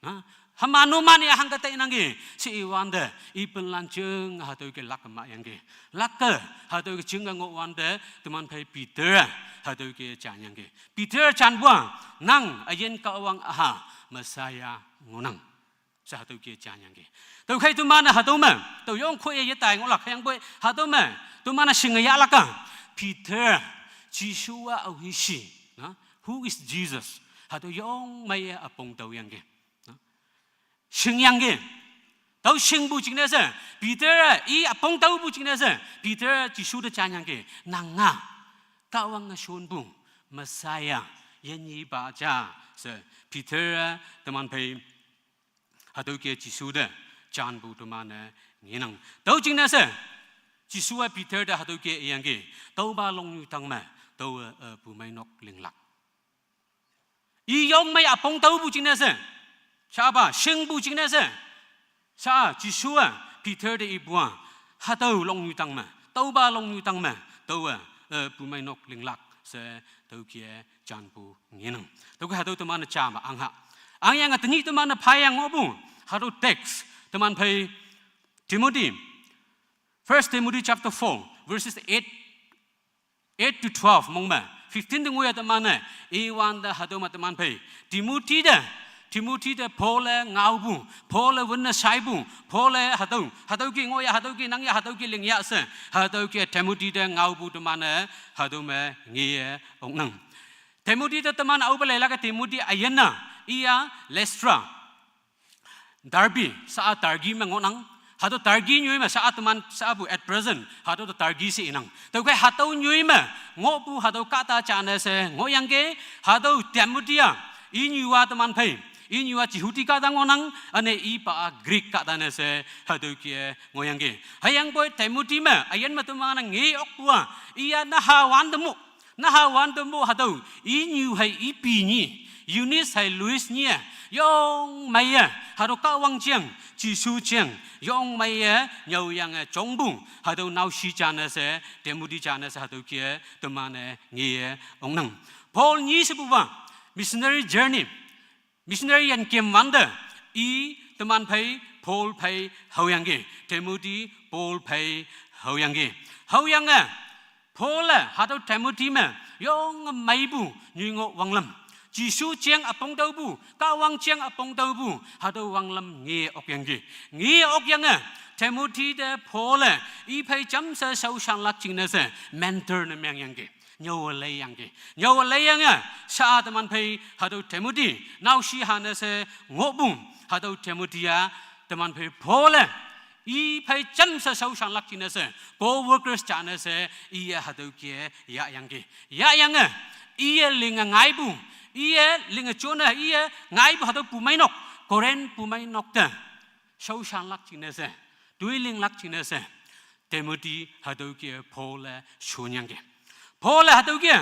ha, hüma numan-e hangke tainangki she iwante, i pinlan jing hatüo kih-e lak mahyangki. Lak-e hatüo kih-e jing ngohwante teman phei Peter hatüo kih-e janyangki. Peter janpu-a, nang Üyin Kahwang üha Messiah ngohnang she hatüo kih-e janyangki. Tüokhei teman-e hatüo me, tao yong khoi-e yetai ngohlak hüyangpoi hatüo me, teman-e shinge yahlak-a, Peter, Jesu-a aohi shi, na? Who is Jesus? Hatüo yong meiye üpong taoyangki, na? Shingyangki. Tao shingpu jingne she, Peter-e, i üpong taopu jingne she, Peter Jesu te janyangki, nanga Kahwange shonpu Messiah, yinyepa ja she, Peter-e teman phei hatüo kih-e Jesu te janpu teman-e ngenang. Tüo jingne she, Jesu-a Peter te hatüo kih-e iyangki, tüopa longnyu tang me, taowe, eh, bumeinok linglak. I yong mei üpong taopu jingne she, Shapa shingpu jingne she, sha Jesu-e Peter te ipu-a, hatüo longnyu tang me, tüopa longnyu tang me, taowe, eh, pumeinok linglak she, tüoke janpu ngenang. Tüoke hatüo teman-e ja me angha. Angyange tenyih teman-e phayang ngohpu, hatüo text teman phei Timothy, First Timothy chapter four, verses eight, eight to twelve mong me, fifteen te ngoiya teman-e, iwante hatüo me teman phei Timothy te, Timothy te Paul-e ngaopu, Paul-e wünne shaipu, Paul-e hatüo, hatüo ke ngohya, hatüo ke nangya, hatüo ke lingya she, hatüo ke Timothy te ngaopu teman-e, hatüo me ngeye oknang. Timothy te teman aope leilak-e Timothy üyin-a, iya Lystra, Derbe, sha-a Turkey me ngohnang. Hatüo Turkey nyoi me sha-a teman shapu at present, hatüo te Turkey she inang. Tüokhei hatüo nyoi me ngohpu hatüo kahta jane she ngohyangki, hatüo Timothy-a, inyu-a teman phei, inyu-a Jehudi kahta ngohnang, üne ipa-a Greek kahta ne she hatüo ke ngohyangki. Hüyangpoi Timothy me, üyin me teman-e nge okpu-a, iya naha wante mo, naha wante mo hatüo, inyu hei ipi nyi, Eunice hei Lois nyi-e, yong meiye, hatüo Kahwang jeng, Jesu jeng, yong meiye, nyüoyange jongpu, hatüo naoshi jane she, Timothy jane she hatüo ke teman-e ngeye oknang. Paul nyi shepupa, missionary journey, missionary yan kem wante, i teman phei, Paul phei haoyangki, Timothy, Paol phei haoyangki. Haoyange, Paul-e hatüo Timothy me, yonge meipu, nyoi ngoh wanglam. Jesu jeng üpong taopu, Kahwang jeng üpong taopu, hatüo wanglam nge okyangki. Nge okyange, Timothy te Paul-e, i phei jamshe shaoshanlak jingne she, mentor ne mengyangki. Nyüowe leiyangki. Nyüowe leiyange, sha-a teman phei hatüo Timothy, naoshi hane she ngohpu, hatüo Timothy-a, teman phei Paul-e, i phei jamshe shaoshanlak jingne she, co-workers jane she, iye hatüo ke yahyangki. Yahyange, iye linge ngaipu, iye linge jone, iye ngaipu hatüo pumeinok, Corinth pumeinok te, shaoshanlak jingne she, toi linglak jingne she, Timothy hatüo ke Paul-e shonyangki. Paul-e hatüo ke,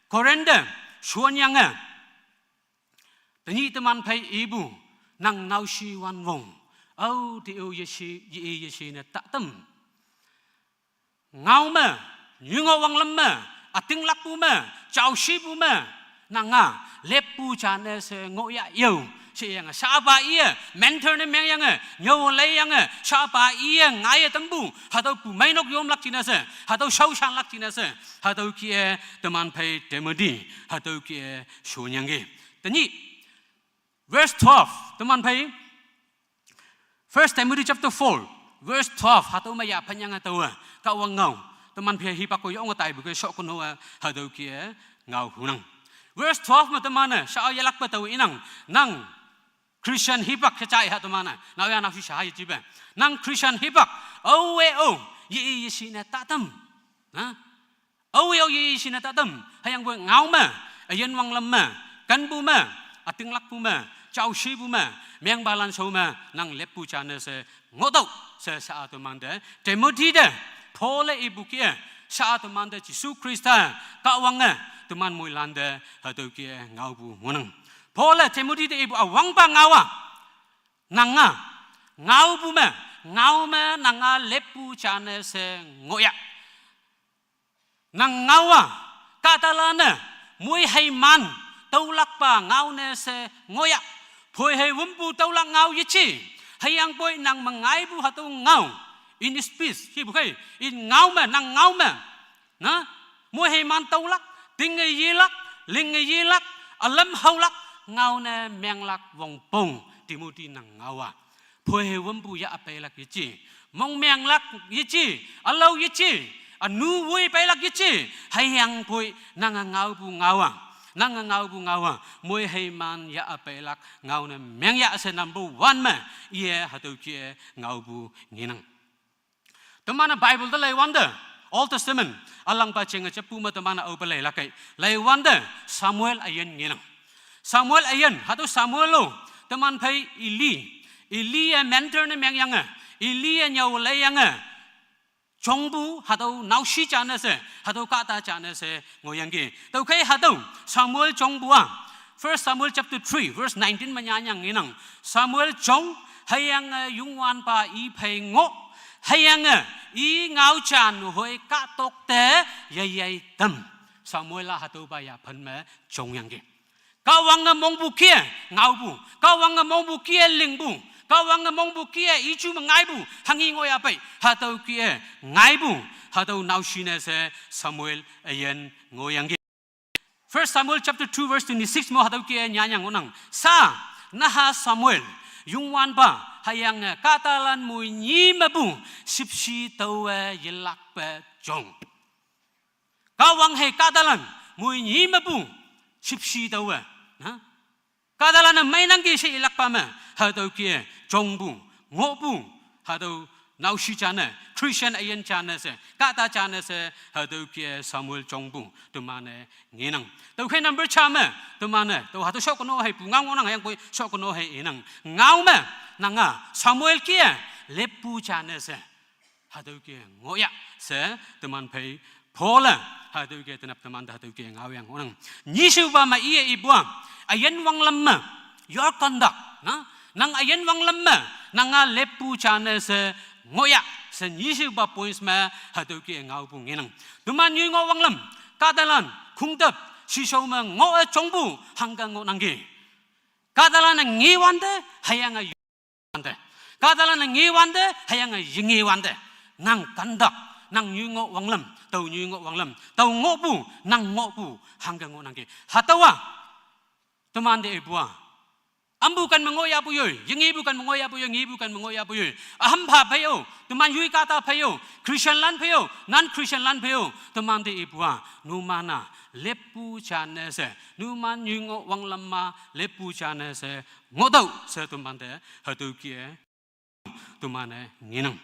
Corinth te, shonyange, tenyih teman phei ipu, nang naoshi wanwong, ao te-o yeshi, ye-i yeshi ne tatam. Ngao me, nyoi ngoh wanglam me, ütinglakpu me, jaoshipu me, nanga, leppu jane she ngohya yo. Sheyange, shapa iye, mentor ne mengyange, nyüowe leiyange, shapa iye, ngaiye tampu, hatüo pumeinok yomlak jingne she, hatüo shaoshanlak jingne she, hatüo ke teman phei Timothy, hatüo ke shonyangki. Tenyih, verse twelve, teman phei, First Timothy chapter four, verse twelve, hatüo me yaphanyange taowe, Kahwang ngao, teman phei hipak-o yonge taipu ke shokono-e, hatüo ke ngao hunang. Verse twelve me teman-e, sha-a yelakpe taowe inang, nang Christian hipak kejai ha teman-e, naoyha naoshi sha ha yejipe. Nang Christian hipak, aowe-o, ye-i yeshi ne tatam. Ha? Aowe-o ye-i yeshi ne tatam, hüyangpoi ngao me, üyin wanglam me, kenpu me, ütinglakpu me, jaoshipu me, mengpalan shao me, nang leppu jane she ngohtüoh, she sha-a temante, Timothy te, Paul-e ipu ke, sha-a temante Jesu Khrista, Kahwange, teman moilante, hatüo ke ngaopu ngohnang. Paul-e Timothy te ipu üwangpa ngao-a, nanga, ngaopu me, ngao me nanga leppu jane she ngohya. Nang ngao-a, kahtalanne, moiheiman, tüolakpa ngao ne she ngohya. Phoihei wümpu tüolak ngao yeje. Hüyangpoi nang me ngaipu hatüo ngao, in speech, hipu khei, in ngao me, nang ngao me, na, moiheiman tüolak, tinge yelak, linge yelak, ülam haolak, ngao ne menglak wongpong, Timothy nang ngao-a. Phoihei wümpu yah peilak yeje. Mongmenglak yeje. Ülao yeje. Ünu woi peilak yeje. Hüyangpoi nange ngaopu ngao-a, nange ngaopu ngao-a, moiheiman yah peilak ngao ne mengya she number one me, iye hatüo ke ngaopu ngenang. Teman-e Bible te leiwante, Old Testament, ülangpa jenge jeppu me teman-e aope leilak kei. Leiwante, Samuel üyin ngenang. Samuel üyin, hatüo Samuel-o, teman phei Eli, Eli-e mentor ne mengyange, Eli-e nyüowe leiyange, jongpu hatüo naoshi jane she, hatüo kahta jane she ngohyangki. Tüokhei hatüo Samuel jongpu-a, First Samuel chapter three, verse nineteen me nyanyang ngenang. Samuel jong, hüyange Youngwanpa i phei ngoh, hüyange i ngao ja nehoi kahtok te yeyei tam. Samuel-a hatüopa yaphan me jongyangki. Kahwange mongpu kih-e ngaopu, Kahwange mongpu kih-e lingpu, Kahwange mongpu kih-e i ju me ngaipu, hanghi ngohyah pei, hatüo kih-e ngaipu, hatüo naoshi ne she Samuel üyin ngohyangki. First Samuel chapter two verse twenty-six mo hatüo kih-e nyanyang ngohnang. Sa, naha Samuel, Youngwanpa, hüyange kahtalan moinyi mepu, shüpshe taowe yelakpe jong. Kahwang hei kahtalan, moinyi mepu, shüpshe taowe, na? Kahtalan-e meinangki she yelakpa me, hatüo kih-e jongpu, ngohpu, hatüo naoshi ja ne, Christian üyin ja ne she, kahta ja ne she, hatüo kih-e Samuel jongpu, teman-e ngenang. Tüokhei number ja me, teman-e, tüo hatüo shokono hei pungao ngohnang, hüyangpoi shokono hei inang. Ngao me, nanga, Samuel kih-e, leppu ja ne she. Hatüo kih-e ngohyah she, teman phei, Paul-e, hatüo kih-e tenap temante hatüo kih-e ngaoyang ngohnang. Nyishepa me iye ipu-a, üyin wanglam me, your conduct, na? Nang üyin wanglam me, nanga leppu ja ne she ngohyah she nyishepa points me, hatüo kih-e ngaopu ngenang. Teman nyoi ngoh wanglam, kahtalan, khongtüp, shishao me ngoh-e jongpu, hangke ngohnangki. Kahtalan-e ngewante, hüyange wante. Kahtalan-e ngewante, hüyange yengewante. Nang conduct, nang nyoi ngoh wanglam, tao nyoi ngoh wanglam, tao ngohpu, nang ngohpu, hangke ngohnangki. Hatüowa, temante ipu-a, ampu ken me ngohyahpu yoi, yengepu ken me ngohyahpu yoi, ngepu ken me ngohyahpu yoi. Ühampha phei-o, teman yoi kahta phei-o, Christianlan phei-o, non-Christianlan phei-o, temante ipu-a, numan-a, leppu ja ne she, numan nyoi ngoh wanglam me, leppu ja ne she, ngohtüoh she temante, hatüo kih-e, teman-e ngenang.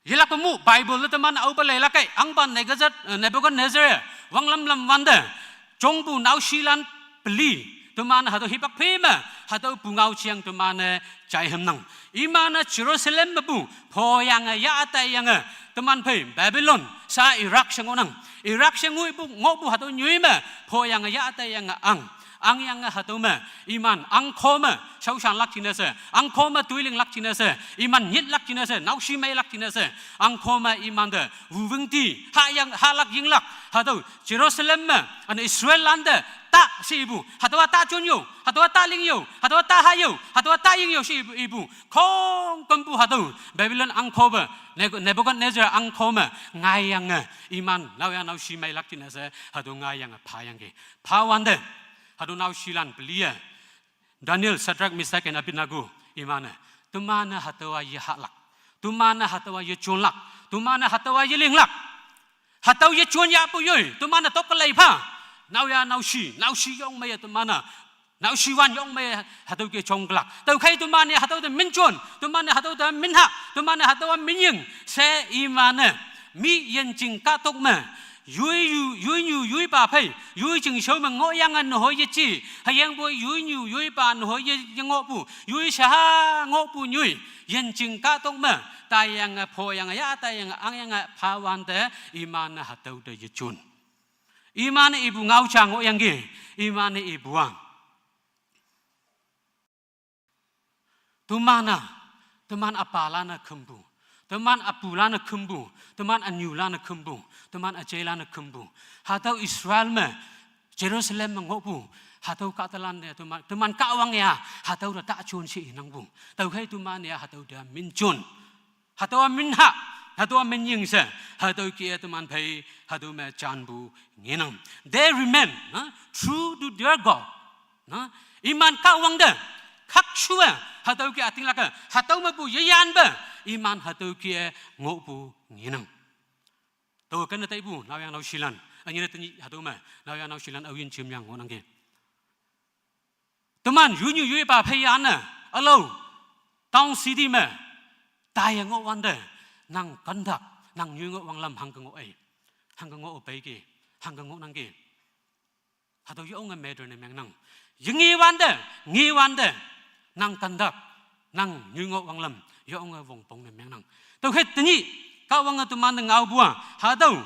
Yelakpe mu Bible-e teman aope leilak kei, ahngpa Nebuchadnezzar, eh, Nebuchadnezzar, wanglam lam wante, jongpu naoshilan peli, teman hatüo hipak phe me, hatüo pungao jeng teman-e jaihemnang. Iman-e Jerusalem mepu, phoyange yah taiyange, teman phei Babylon, sa Iraq she ngohnang. Iraq she ngoipu, ngohpu hatüo nyoi me, phoyange yah taiyange ang. Angyange hatüo me, iman, angko me, shaoshanlak jingne she, angko me toilinglak jingne she, iman nyitlak jingne she, naoshi meilak jingne she, angko me imante, wuwüngti, hayang, hahlak yinglak, hatüo, Jerusalem me, üne Israellante, ta she ipu, hatüowa ta jon yo, hatüowa ta ling yo, hatüowa ta ha yo, hatüowa ta ying yo she ipu, ipu, khongkümpu hatüo, Babylon angko pe, Ne-, Nebuchadnezzar angko me, ngaiyange, iman, naoyha naoshi meilak jingne she, hatüo ngaiyange, phayangki, phawante, hatüo naoshilan peli-e, Daniel, Shadrach, Meshach and Abednego, iman-e, teman-e hatüowa yehahlak, teman-e hatüowa yejonlak, teman-e hatüowa yelinglak, hatüo yejon yahpu yoi, teman-e tokkelei pha, naoyha naoshi, naoshi yong meiye teman-e, naoshiwan yong meiye hatüo kih-e jonglak. Tüokhei teman-e hatüo te minjon, teman-e hatüo te minhah, teman-e hatüowa minying, she iman-e, mi yinjing kahtok me, yoiyu, yoinyu, yoipa phei, yoi jingshao me ngohyange nehoi yeje, hüyangpoi yoinyu, yoipa nehoi ye, yengohpu, yoi shaha ngohpu nyoi, yinjing kahtok me, taiyange, phoyange, yah taiyange, angyange, phawante, iman-e hatüo te yejon. Iman-e ipu ngao ja ngohyangki, iman-e ipu-a, teman-a, teman üpalan-e khümpu, teman üpulan-e khümpu, teman ünyulan-e khümpu, teman üjeilan-e khümpu, hatüo Israel me, Jerusalem me ngohpu, hatüo kahtalan-e teman, teman Kahwang-e-a, hatüo te ta jon she inangpu. Tüokhei teman-e-a hatüo te minjon, hatüowa minhah, hatüowa minying she, hatüo kih-e teman phei, hatüo me janpu ngenang. They remain, na, true to their God. Na, iman Kahwang te, khakshu-e, hatüo kih-e ütinglak-e, hatüo mepu yeyanpe, iman hatüo kih-e ngohpu ngenang. Tao kene taipu, naoyha naoshilan, ünyine tenyih hatüo me, naoyha naoshilan aoyin jemyang ngohnangki. Teman yoinyu yoipa phei yane, ülao, town city me, taiye ngohwante, nang conduct, nang nyoi ngoh wanglam hangke ngoh ei, hangke ngoh peiki, hangke ngohnangki. Hatüo yonge matter ne mengnang. Yengewante, ngewante, nang conduct, nang nyoi ngoh wanglam, yonge wongpong ne mengnang. Tüokhei tenyih, Kahwange teman-e ngaopu-a, hatüo,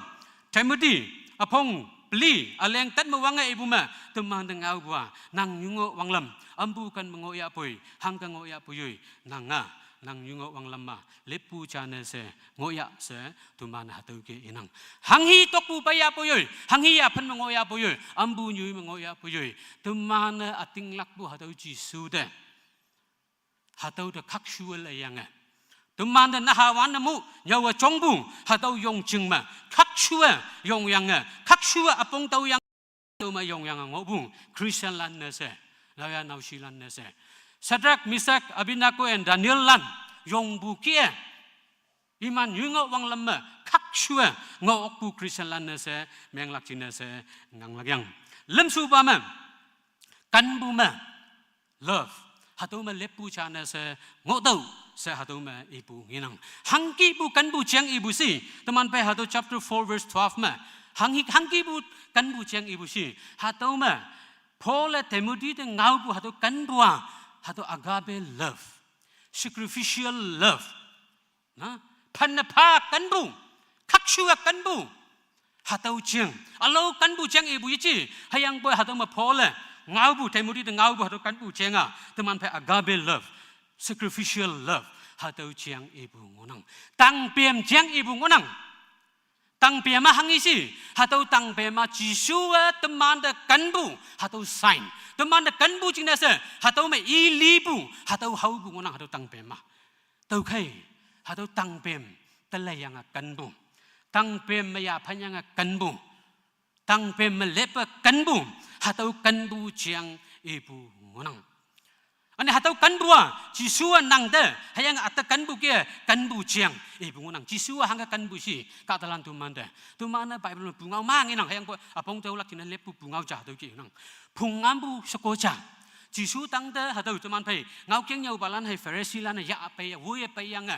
Timothy, üpong, Li, aleng tat me wange ipu me, teman te ngaopu a, nang nyungoh wanglam, ampu kan me ngohyahpoi, hangke ngohyahpoi yoi, nanga, nang nyungoh wanglam ma, leppu jane she, ngohyah she, teman hatüo ke inang. Hanghi tokpu peiyahpoi yoi, hanghi yaphan me ngohyahpoi yoi, ampu nyoi me ngohyahpoi yoi, teman ütinglakpu hatüo Jesu te. Hatüo te khakshuwe le yange. Teman te naha wan ne mu, nyüowe jongpu, hatüo yongjing me, khakshuwe, yongyange, khakshuwe üpong tao yang, tüo me yongyange ngohpu, Christian lan ne she, laoya naoshilan ne she. Shadrach, Meshach, Abednego and Daniel lan, yongpu kih-e. Iman nyoi ngoh wanglam me, khakshuwe, ngoh okpu Christian lan ne she, menglak jingne she, nganglak yang. Lemshupa me, kenpu me, love. Hatüo me leppu jane she, ngohtüoh she hatüo me ipu ngenang. Hangkipu kenpu jeng ipu shi, teman phei hatüo chapter four verse twelve me. Hanghi, hangkipu kenpu jeng ipu shi. Hatüo me, Paul-e Timothy te ngaopu hatüo kenpu a, hatüo agape love, sacrificial love. Na, phanne pha kenpu, khakshuwe kenpu. Hatüo jeng, ülao kenpu jeng ipu yeji, hüyangpoi hatüo me Paul-e, ngaopu Timothy te ngaopu hatüo kenpu jeng a, teman phei agape love, sacrificial love, hatüo jeng ipu ngohnang. Tangpem jeng ipu ngohnang. Tangpem a hanghi shi, hatüo tangpem a Jesuwe teman te kenpu, hatüo sign. Teman te kenpu jingne she, hatüo me i lipu, hatüo haopu ngohnang, hatüo tangpem a. Tüokhei, hatüo tangpem, te leiyange kenpu. Tangpem me yaphan yange kenpu. Tangpem me leppe kenpu, hatüo kenpu jeng ipu ngohnang. Üne hatüo kenpu a, Jesuwe nang te, hüyange üte kenpu ke, kenpu jeng ipu ngohnang. Jesuwe hangke kenpu shi, kahtalan teman te. Teman-e Bible me pungao ma ngenang, hüyangpoi üpong tüolak jingne leppu pungao ja hatüo ke nang. Phungngampu sheko ja. Jesu tangte hatüo teman phei, ngaokeng nyüopalan hei Pharisee lan-e yahpei, woiye peiyange.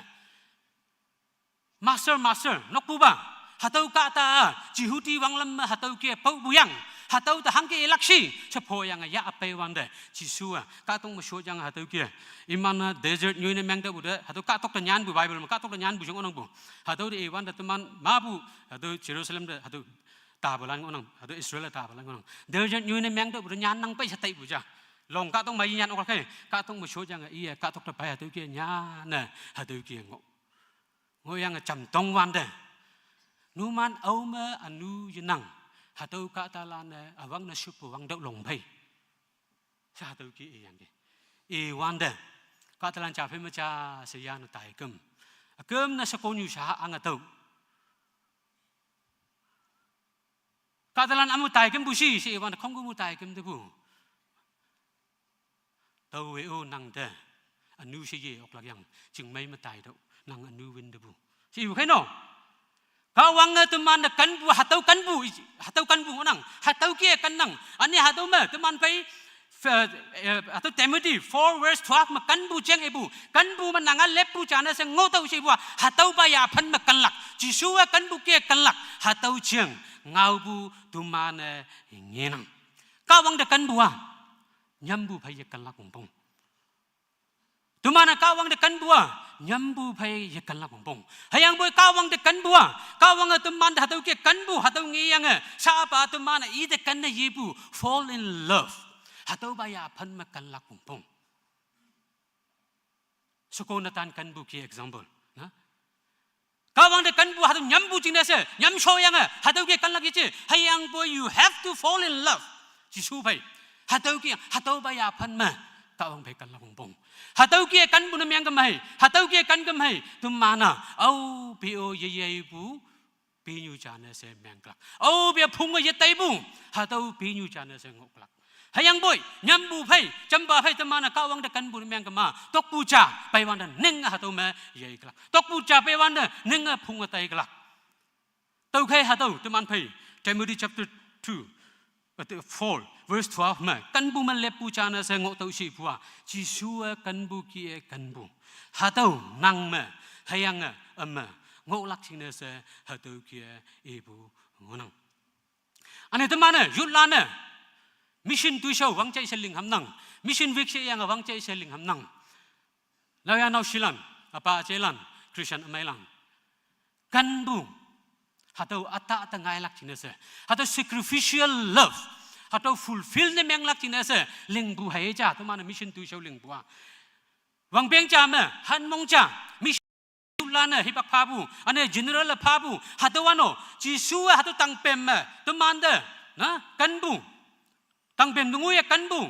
Master, master, nokpupa, hatüo kahta, Jehudi wanglam me hatüo ke paopu yang, hatüo te hangke ilak shi, shephoyange yahpei wante, Jesu a, kahtok me shotyange hatüo ke, iman-e desert nyoi ne meng tapu te, hatüo kahtok te nyanpu Bible me, kahtok te nyanpu jing ngohnangpu. Hatüo te iwante teman mapu, hatüo Jerusalem te, hatüo tapalan ngohnang, hatüo Israel tapalan ngohnang. Desert nyoi ne meng tapu te nyannang pei she taipu ja. Long kahtok me i nyan oklak khei, kahtok me shotyange iye, kahtok te pei hatüo ke nyanne, hatüo ke ngoh. Ngohyange jamtong wante. Numan ao me ünu yenang. Hatüo kahtalan-e, üwangne shuppu wangtüoh long phei. She hatüo ke iyangki. Iwante. Kahtalan ja phei me ja she yane taiküm. Üküm ne shekonyu sha ange tüo. Kahtalan ümu taikümpu shi, she iwante khongkümpu taiküm tepu. Taowe-o nang te, ünu she ye oklak yang, chingmei me taitüoh, nang ünu win tepu. She ipu khei no. Kahwange teman te kenpu, hatüo kenpu, hatüo kenpu ngohnang, hatüo ke kennang, üne hatüo me, teman phei, eh, hatüo Timothy four verse twelve me kenpu jeng ipu, kenpu me nanga leppu jane she ngohtüoh she ipu a, hatüopa yaphan me kenlak, Jesuwe kenpu ke kenlak, hatüo jeng, ngaopu teman-e ngenang. Kahwang te kenpu a, nyampu phei ye kenlak wongpong. Teman-e Kahwang te kenpu a, nyampu phei ye kenlak wongpong. Hüyangpoi Kahwang te kenpu a, Kahwange teman te hatüo ke kenpu, hatüo ngeyange, shapa teman-e ite kenne yepu, fall in love. Hatüopa yaphan me kenlak wongpong. Sheko netan kenpu ke example, na? Kahwang te kenpu hatüo nyampu jingne she, nyamshoyange, hatüo ke kenlak yeje, hüyangpoi you have to fall in love. Jesu phei, hatüo ke, hatüopa yaphan me, Kahwang phei kenlak wongpong. Hatüo ke kenpu ne mengkemhei, hatüo ke kenkemhei, teman-a, aope-o yeyeipu, penyu jane she mengklak. Aope phunge yetaipu, hatüo penyu jane she ngohlak. Hüyangpoi, nyampu phei, jampa phei teman-e Kahwang te kenpu ne mengkema, tokpu ja, peiwante ninge hatüo me yeiklak. Tokpu ja peiwante ninge phunge taiklak. Tüokhei hatüo teman phei, Timothy chapter two, four, verse twelve me, kenpu me leppu jane she ngohtüoh she ipu a, Jesuwe kenpu kih-e kenpu. Hatüo nang me, hüyange üme, ngohlak jingne she hatüo kih-e ipu ngohnang. Üne teman-e, youthlan-e, mission toishao wangjai she ling hamnang, mission week sheyange wangjai she ling hamnang. Laoya naoshilan, üpa üjelan, Christian ümeilan. Kenpu, Hatüo üta te ngailak jingne she. Hatüo sacrificial love. Hatüo fulfill ne menglak jingne she. Lingpu hei ja, teman-e mission toishao lingpu a. Wangpeng ja me, hanmong ja, mission lan-e hipak phapu, üne general-e phapu, hatüo wano, Jesu-e hatüo tangpem me, teman te, na, kenpu. Tangpem nungu ye kenpu.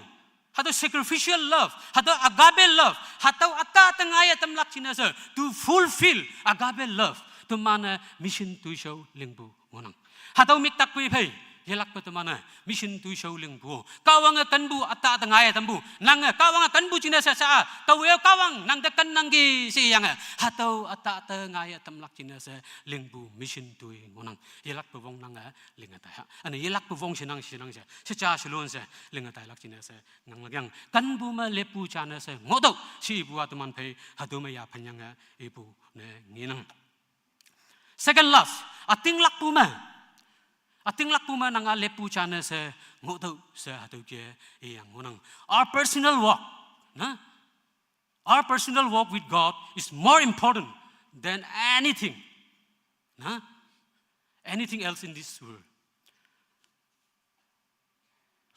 Hatüo sacrificial love, hatüo agape love, hatüo üta te ngaiye tamlak jingne she, to fulfill agape love. Teman-e mission toishao lingpu ngohnang. Hatüo müktak pei phei, yelakpe teman-e mission toishao lingpu. Kahwange kenpu üta te ngaiye tampu. Nange Kahwange kenpu jingne she sha-a, taowe Kahwang nang te kennangki sheyange. Hatüo üta te ngaiye tamlak jingne she lingpu mission toi ngohnang. Yelakpe wong nange linge tai ha. Üne yelakpe wong shenang shenang she, sheja shelon she, linge tailak jingne she, nganglak yang. Kenpu me leppu jane she, ngohtüoh, she ipu a teman phei, hatüo me yaphenyange, ipu ne ngenang. Second love, ütinglakpu me. Ütinglakpu me nanga leppu jane she, ngohtüoh she hatüo ke, iyang ngohnang. Our personal walk, na? Our personal walk with God is more important than anything, na? Anything else in this world.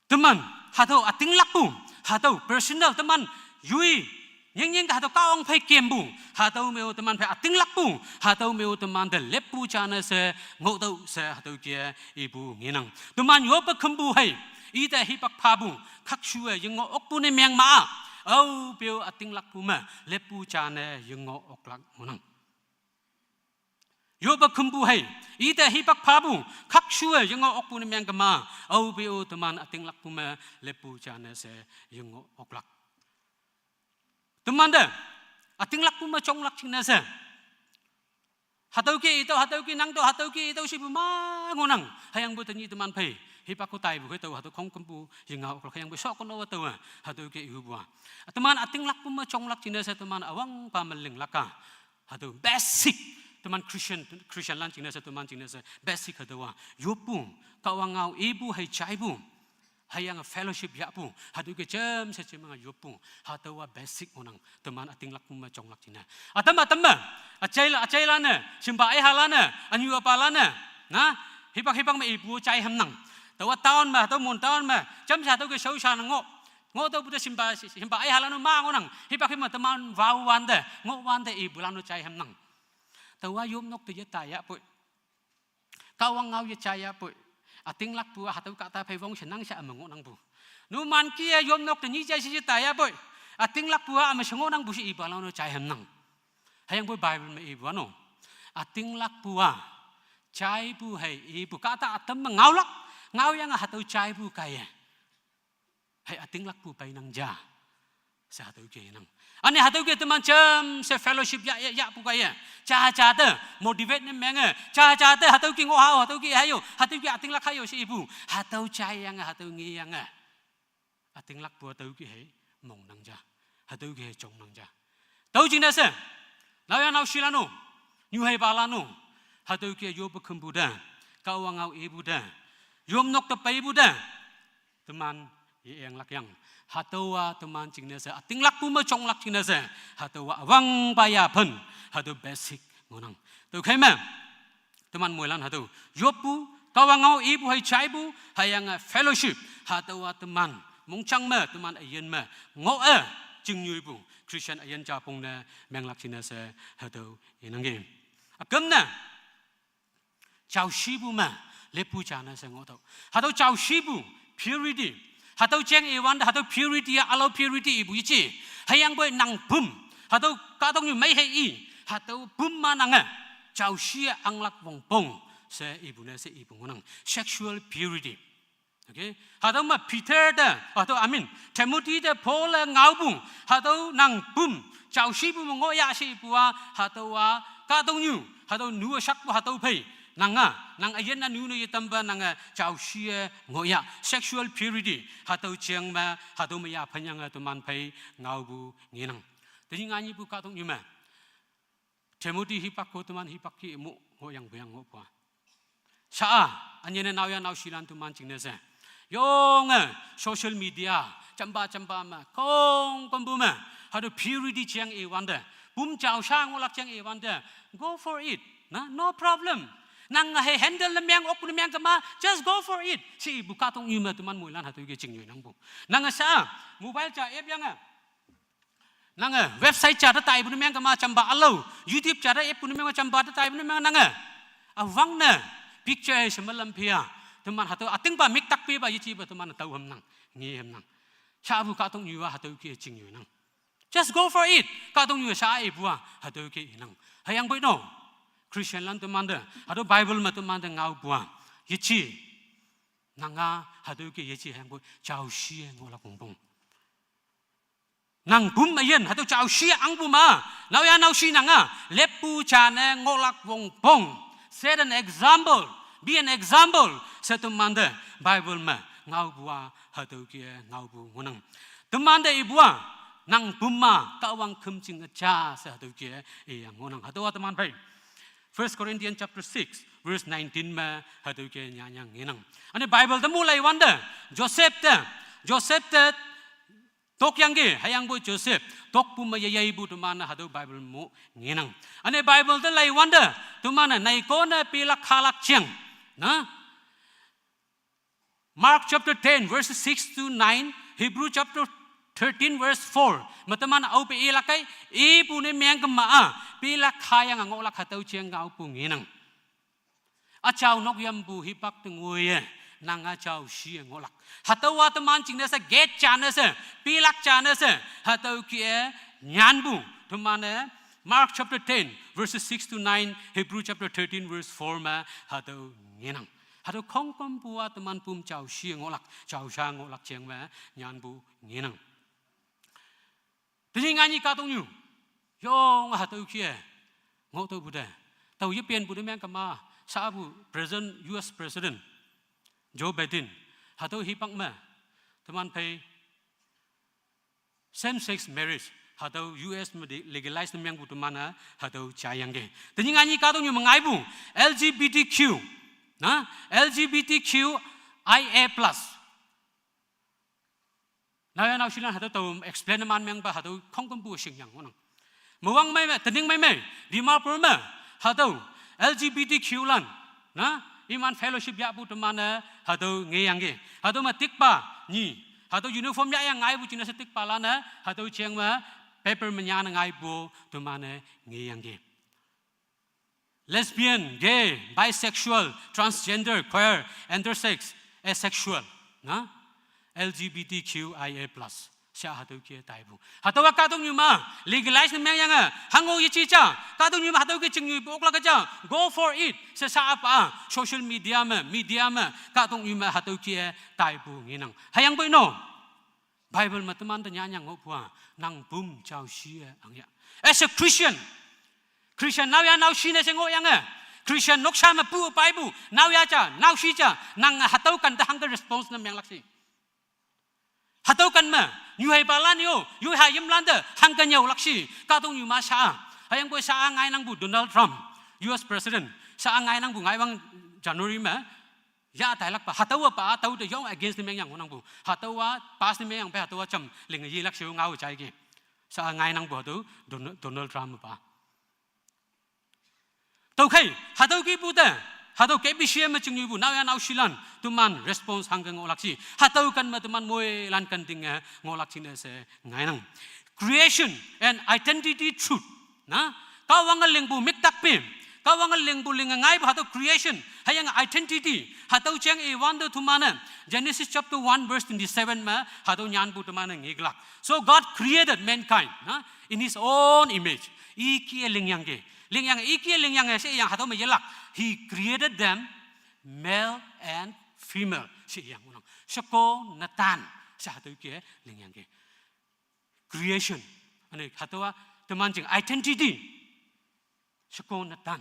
Teman, hatüo ütinglakpu, hatüo personal teman, yoi, nyingnying ke hatüo Kahwang phei kempu, hatüo me-o teman phei ütinglakpu, hatüo me-o teman te leppu jane she, ngohtüoh she hatüo ke ipu ngenang. Teman yoppe khümpu hei, ite hipak phapu, khakshu-e yengoh okpu ne mengma-a, aope-o ütinglakpu me, leppu jane yengoh oklak ngohnang. Yoppe khümpu hei, ite hipak phapu, khakshu-e yengoh okpu ne mengkema, aope-o teman ütinglakpu me, leppu jane she yengoh oklak. Teman te, ütinglakpu me jonglak jingne she. Hatüo ke itüo, hatüo ke nangtüo, hatüo ke itüo shepu ma ngohnang. Hüyangpoi tenyih teman phei, hipak ko taipu hei tao, hatüo khongkümpu yengoh oklak hüyangpoi shokono tao-e, hatüo ke ihupu a. Teman ütinglakpu me jonglak jingne she teman üwangpa me linglak a. Hatüo basic, teman Christian, Christian lan jingne she, teman jingne she, basic hatüowa. Yoppu, Kahwang ngao ipu hei jaipu. Hüyange fellowship yahpu, hatüo ke jamshe jamnang yoppu, hatüowa basic ngohnang, teman ütinglakpu me jonglak jingne. Ütam ütam me, üjai la, üjailan-e, shimpa aihalan-e, ünyu üpalan-e, na, hipak hipak me ipu jai hamnang. Taowa town me, hatüo Mon town me, jamshe hatüo ke shaoshan ngoh. Ngoh tüopu te shimpa, shimpa aihalan-o ma ngohnang, hipak hipak me teman wao wante, ngoh wante ipulan-o jai hamnang. Taowa yopnok te yeta yahpoi. Kahwang ngao yejai yahpoi. Ütinglakpu a hatüo kahta phei wong shenang sha üme ngohnangpu. Numan kih-e yopnok te nyi jai she yeta yahpoi. Ütinglakpu a üme she ngohnangpu she ipalan-o jai hamnang. Hüyangpoi Bible me ipu a no. Ütinglakpu a jaipu hei ipu kahta ütam me ngaolak. Ngaoyange hatüo jaipu kaiye. Hei ütinglakpu peinang ja. She hatüo ke nang. Üne hatüo ke teman jamshe fellowship yah, yah, yahpu kaiye. Jaja te motivate ne menge. Jaja te hatüo ke ngoh hao, hatüo ke hayo, hatüo ke ütinglak hayo she ipu. Hatüo jaiyange, hatüo ngeyange. Ütinglakpu hatüo ke hei mongnang ja. Hatüo ke hei jongnang ja. Tüo jingne she, naoyha naoshilan-o, nyuheipalan-o, hatüo ke yoppe khümpu te, Kahwang ngao ipu te, yopnok te peipu te, teman ye-englak yang. Hatüowa teman jingne she, ütinglakpu me jonglak jingne she, hatüowa üwangpa yaphen, hatüo basic ngohnang. Tüokhei me, teman moilan hatüo yoppu, Kahwang ngao ipu hei jaipu, hüyange fellowship, hatüowa teman mongjang me, teman üyin me ngoh-e, chingnyoipu Christian üyin japong ne menglak jingne she hatüo inangki. Üküm ne, jaoshipu me, leppu jane she ngohtüoh. Hatüo jaoshipu, purity. Hatüo jeng iwante, hatüo purity a, ülao purity ipu yeje. Hüyangpoi nang püm. Hatüo kahtoknyu mei hei i. Hatüo püm ma nange, jaoshi-e anglak wongpong she ipu ne she ipu ngohnang. Sexual purity. Okay. Hatüo me Peter te, hatüo, I mean, Timothy te Paul-e ngaopu, hatüo nang püm, jaoshipu me ngohyah she ipu a, hatüowa kahtoknyu, hatüo nu-e shakpu hatüo phei, nanga, nang üyin-a nu ne yetampa nange jaoshi-e ngohyah, sexual purity, hatüo jeng me, hatüo me yaphenyange teman phei ngaopu ngenang. Tenyih nganyipu kahtoknyu me, Timothy hipak ko teman hipak ki mo ngohyangpu yang ngohpu a. Sha-a, ünyene naoyha naoshilan teman jingne she, yonge social media, jampa jampa me, khongkümpu me, hatüo purity jeng iwante, püm jaosha ngohlak jeng iwante, go for it, na, no problem. Nang hei handle ne meng, ok ne meng kema, just go for it. She ipu kahtoknyu me teman moilan hatüo ke chingnyoi nangpu. Nange sha, mobile ja app yange. Nange website ja te taipu ne meng kema jamba ülao, YouTube ja te app pu ne meng jamba te taipu ne meng nange. Üwangne, picture hei sheme lam phia. Teman hatüo ütingpa miktak pepa yejepa teman tao hemnang, nge hemnang. Shapu kahtoknyu-a hatüo ke chingnyoi nang. Just go for it. Kahtoknyu sha ipu-a hatüo ke inang. Hüyangpoi no. Christian lan teman te hatüo Bible me teman te ngaopu-a yeje. Nanga hatüo ke yeje hüyangpoi jaoshi ngohlak wongpong. Nang pum üyin hatüo jaoshi angpu ma, naoya naoshi nanga leppu jane ngohlak wongpong. Set an example, be an example, she teman te Bible me ngaopu-a hatüo ke ngaopu ngohnang. Teman te ipu-a nang pum ma Kahwang khümjing üja she hatüo ke iyang ngohnang. Hatüowa teman phei First Corinthians chapter six verse nineteen me hatüo ke nyanyang ngenang. Üne Bible te mu laiwante, Joseph te, Joseph te tokyangki, hüyangpoi Joseph tokpu me yeyeipu teman-e hatüo Bible mo ngenang. Üne Bible te laiwante, teman-e neikonne pelak khalak jeng, na? Mark chapter ten verse six to nine, Hebrew chapter thirteen verse four me teman aope ilak kei, ipu ne meng kema-a pelak khayange ngohlak hatüo jeng ngaopu ngenang. Üjao nok yampu hipak te ngoiye, nanga jaoshi ngohlak. Hatüowa teman jingne she gate jane she, pelak jane she, hatüo ke-e nyanpu teman-e Mark chapter ten verses six to nine, Hebrew chapter thirteen verse four me hatüo ngenang. Hatüo khongkümpu-a teman pum jaoshi ngohlak, jaosha ngohlak jeng me nyanpu ngenang. Tenyih nganyih kahtoknyu yonge hatüo ke-e ngohtüohpu te, tao yepenpu te meng kema, shapu President, U S President Joe Biden, hatüo hipak me teman phei same sex marriage hatüo U S me de-, legalize ne mengpu teman-e hatüo jayangki. Tenyih nganyih kahtoknyu me ngaipu L G B T Q, na? L G B T Q I A plus. Naoya naoshilan hatüo tao explain ne man mengpa hatüo khongkümpu shingyang ngohnang. Müwang mei me, tening mei mei, Dimapur me, hatüo L G B T Q lan, na? Iman fellowship yahpu teman-e hatüo ngeyangki. Hatüo me tikpa nyi, hatüo uniform yahyang ngaipu jingne she tikpalan-e hatüo jeng me paper me nyane ngaipu teman-e ngeyangki. Lesbian, gay, bisexual, transgender, queer, intersex, asexual, na? L G B T Q I A plus. Sha hatüo ke taipu. Hatüowa kahtoknyu me legalize ne mengyange, hango yeje ja, kahtoknyu me hatüo ke chingnyoi pu oklak ja, go for it she sha apa, social media me, media me, kahtoknyu me hatüo ke taipu ngenang. Hüyangpoi no. Bible me teman te nyanyang ngohpu-a, nang pum jaoshi-e angya. As a Christian, Christian naoya naoshi ne she ngohyange, Christian noksha me pu paipu naoya ja, naoshi ja, nang hatüo ken te hangke response ne menglak shi. Hatüo ken me, nyuheipalan yo, yoi hayimlan te hangke nyüolak shi, kahtoknyu ma sha-a. Hüyangpoi sha-a ngainangpu Donald Trump, U S President, sha-a ngainangpu ngaiwang January me, ya tailakpa, hatüowa pa, tao te yong against ne mengyang ngohnangpu. Hatüowa pass ne mengyang phei hatüowa jam linge yelak sheo ngao jaiki. Sha-a ngainangpu hatüo Don-, Donald Trump pa. Tüokhei, hatüo kihpu te, hatüo K B C M me chingnyoipu naoya naoshilan, teman response hangke ngohlak shi. Hatüo ken me teman moilan ken tinge ngohlak jingne she ngainang. Creation and identity truth. Na? Kahwange lingpu miktak pe, Kahwange lingpu linge ngaipu hatüo creation, hüyange identity, hatüo jeng iwante teman-e Genesis chapter one verse twenty-seven me hatüo nyanpu teman-e ngeklak. So God created mankind, na? In his own image. Ike lingyangki. Lingyange, ike lingyange she iyang hatüo me yelak. He created them male and female she iyang ngohnang. Sheko netan she hatüo ke lingyangki. Creation. Üne hatüowa teman jing identity. Sheko netan.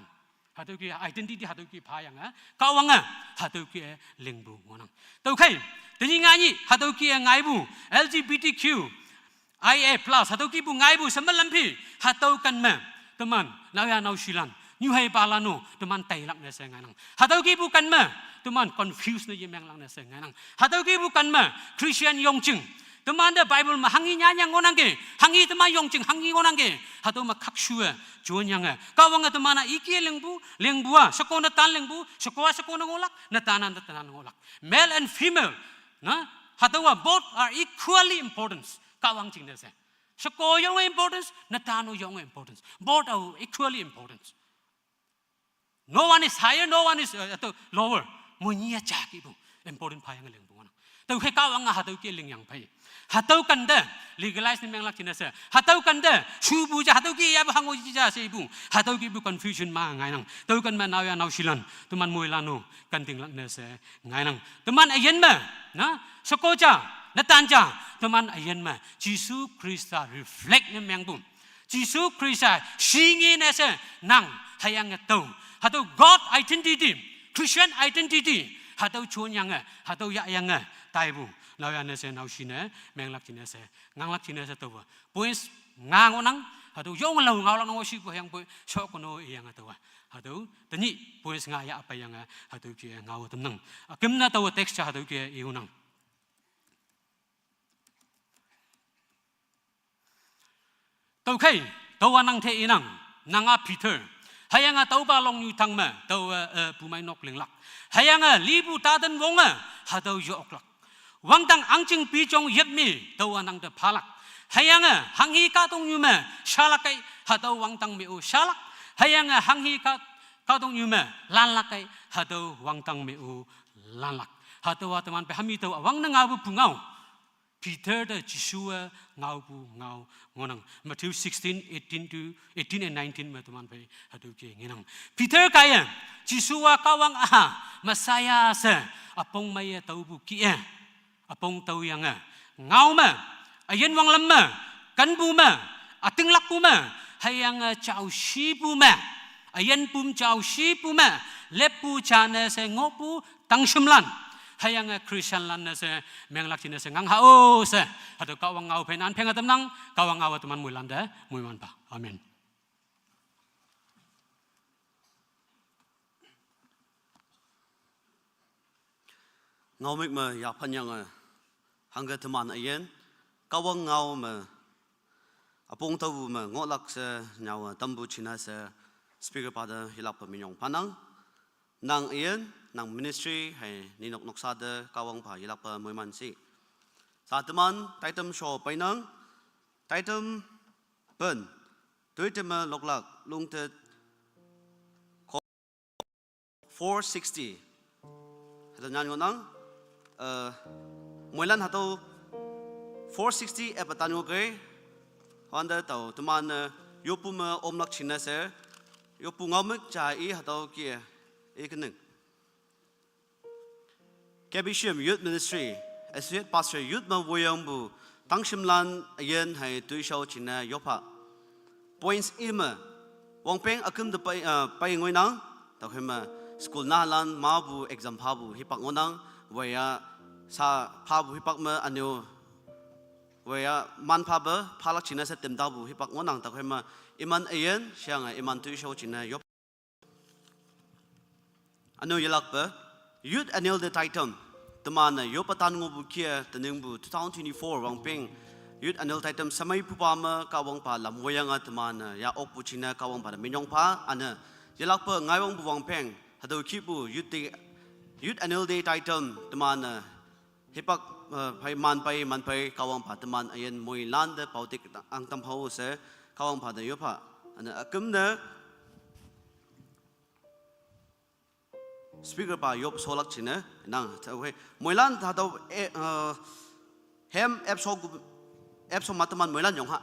Hatüo ke identity hatüo ke phayange, Kahwange hatüo ke lingpu ngohnang. Tüokhei, tenyih nganyih hatüo ke ngaipu L G B T Q I A plus, hatüo kihpu ngaipu shemelam phi, hatüo ken me, teman naoya naoshilan, nyuheipalan-o teman tailak ne she ngainang. Hatüo kihpu ken me, teman confuse ne yemenglak ne she ngainang. Hatüo kihpu ken me, Christian yongjing, teman te Bible me hanghi nyanyang ngohnangki, hanghi teman yongjing hanghi ngohnangki, Hatüo me khakshu-e, jonyange. Kahwange teman-a ike lingpu, lingpu-a, sheko netan lingpu, sheko-a sheko ne ngohlak, netan-a netan ngohlak. Male and female, na? Hatüowa both are equally important. Kahwang jingne she. Sheko yonge importance, netan-o yonge importance. Both are equally important. No one is higher, no one is, uh, hatüo lower. Moini-a ja kipu. Important phayange lingpu ngohnang. Tüokhei Kahwange hatüo ke lingyang phei. Hatüo kente, legalize ne menglak jingne she. Hatüo kente, shupu ja, hatüo ke yapu hango ji ja she ipu. Hatüo ke ipu confusion ma ngainang. Tüo ken me naoyha naoshilan, teman moilan-o, kentinglak ne she ngainang. Teman üyin me, na, sheko ja, netan ja, teman üyin me, Jesu Khrista reflect ne mengpu. Jesu Khrista shingi ne she nang hüyange tao. Hatüo God identity, Christian identity, hatüo jonyange, hatüo yahyange, taipu. Naoyha ne she naoshi ne, menglak jingne she, nganglak jingne she taowe. Points nga ngohnang, hatüo yonglao ngaolak nang-o shipu hüyangpoi, shokno iyange taowe. Hatüo, tenyih points nga yah peiyange, hatüo ke ngao tamnang. Üküm ne taowe text ja hatüo ke iunang. Tüokhei, taowa nang te inang, nanga Peter. Hüyange tüopa longnyu tang me, taowe, eh, bumeinok linglak. Hüyange lipu taten wonge, hatüo yoklak. Wangdang ahngching pijong yepmi, taowa nang te phalak. Hüyange hanghi kahtoknyu me, shalak kei, hatüo wangdang me-o shalak. Hüyange hanghi ka, kahtoknyu me, lanlak kei, hatüo wangdang me-o lanlak. Hatüowa teman phei hami tao üwangne ngaopu pungao. Peter te Jesu-e ngaopu ngao ngohnang. Matthew sixteen, eighteen to, eighteen and nineteen me teman phei hatüo ke ngenang. Peter kaiye, Jesu-a Kahwang-a, Messiah she, üpong meiye taopu kih-e. Üpong taoyange. Ngao me, üyin wanglam me, kenpu me, ütinglakpu me, hüyange jaoshipu me, üyin pum jaoshipu me, leppu jane she ngohpu, tangshimlan. Hüyange Christianlan ne she, menglak jingne she, ngang ha-o she. Hatüo Kahwang ngao phei nan phenge tamnang, Kahwang ngao-a teman moilan te, moiman pha. Amen. Ngaomük me yaphanyange, hangke teman üyin, Kahwang ngao me, üpong taopu me ngohlak she, nyüowe tampu jingne she, speaker pa te yelakpe minyong phanang. Nang üyin, nang ministry, hei ninok noksa te Kahwangpa yelakpe moiman shi. Sha teman, taitam sho peinang, taitam pen, toiteme loklak, lungte four sixty. Hatüo nyan ngohnang, eh, moilan hatüo four sixty app-e tan ngohkei, hüwante tao teman-e, yoppu me omlak jingne she, yoppu ngaomük ja i hatüo ke, i kening. K B C M Youth Ministry, Associate Pastor Youth me woiyangpu, tangshimlan üyin hei toishao jingne yoppha. Points i me, wangpeng üküm te pei, eh, pei ngoinang, tüokhei me, school nahalan mapu exam phapu hipak ngohnang, weiya sa phapu hipak me ünyu, weiya man phape, phalak jingne she temtapu hipak ngohnang, tüokhei me, iman üyin, sheyange iman toishao jingne yop. Ünyu yelakpe, Youth Annual Day taitam, teman-e yoppe tan ngohpu kih-e, teningpu two thousand twenty-four wangpeng, Youth Annual taitam shemeipupa me Kahwangpa lam woiyange teman-e ya okpu jingne Kahwangpa te minyong pha, üne, yelakpe ngaiwangpu wangpeng, hatüo kihpu Youth Day, Youth Annual Day taitam teman-e, hipak, eh, phei man pei, man pei, Kahwangpa teman üyin moilan te paotik angtam phao she, Kahwangpa te yoppha, üne, üküm ne, speaker pa yop sholak jingne, nang, tüokhei, moilan hatüo, eh, eh, hem, app sho gu, app sho ma teman moilan yong ha.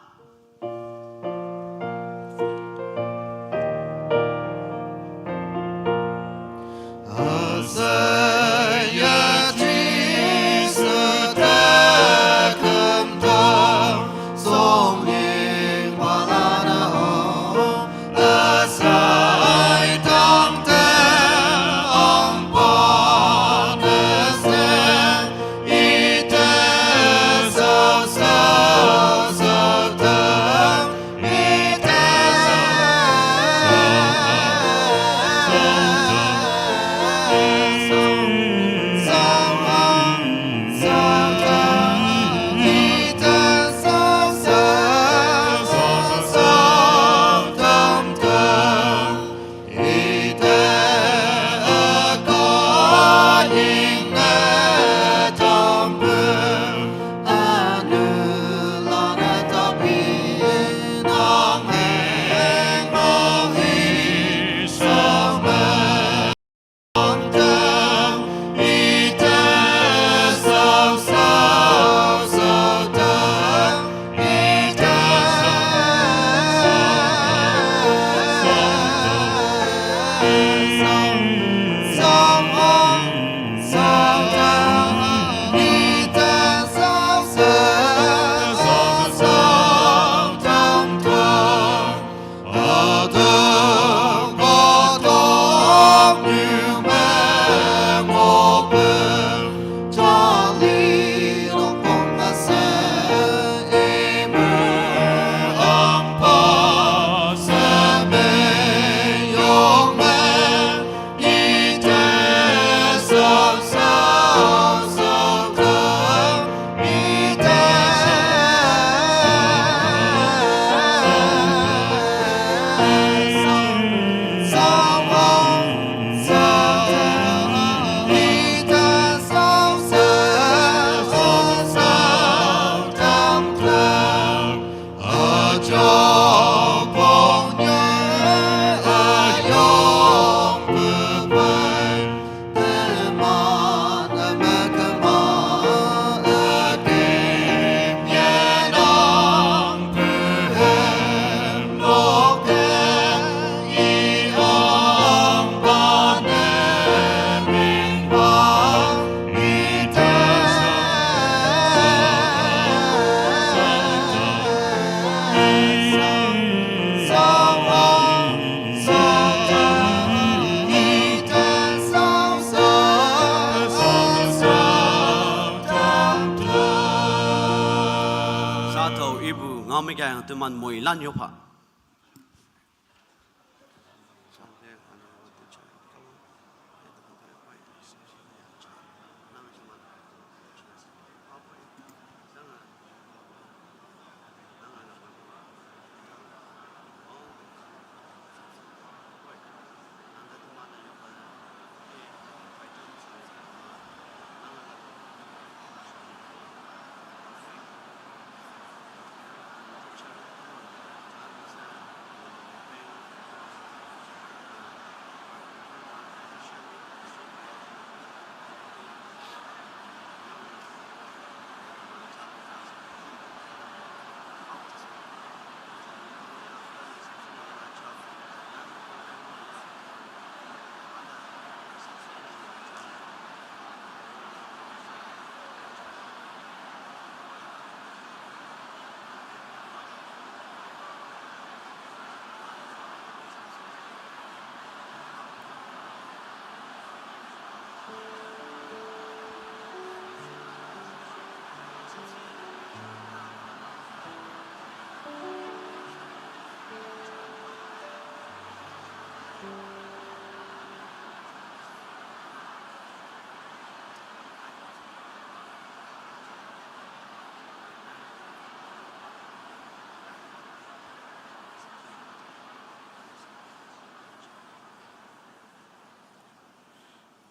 Yang teman moilan yopa.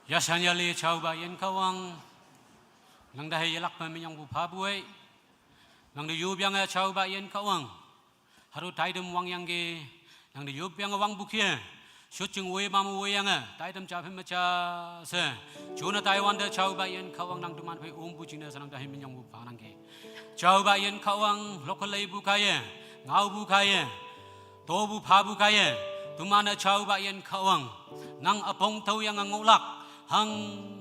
Yasan yali chauba yin Kahwang, nang da hei yalak pa minyong bu pha buai, nang da yu biang a chauba yin Kahwang, haru taidem wang yang ge, nang da yu biang a wang bu kia, shut jing wei ma mu wei yang a, taidem cha phim ma cha se, chuna Taiwan da chauba yin Kahwang nang duman phai um bu jing na sa nang da hei minyong bu pha nang ge. Chauba yin Kahwang, lokalei bu kaya, ngau bu kaya, to bu pha bu kaya, tumana chauba yin Kahwang, nang apong tau yang a ngolak, hang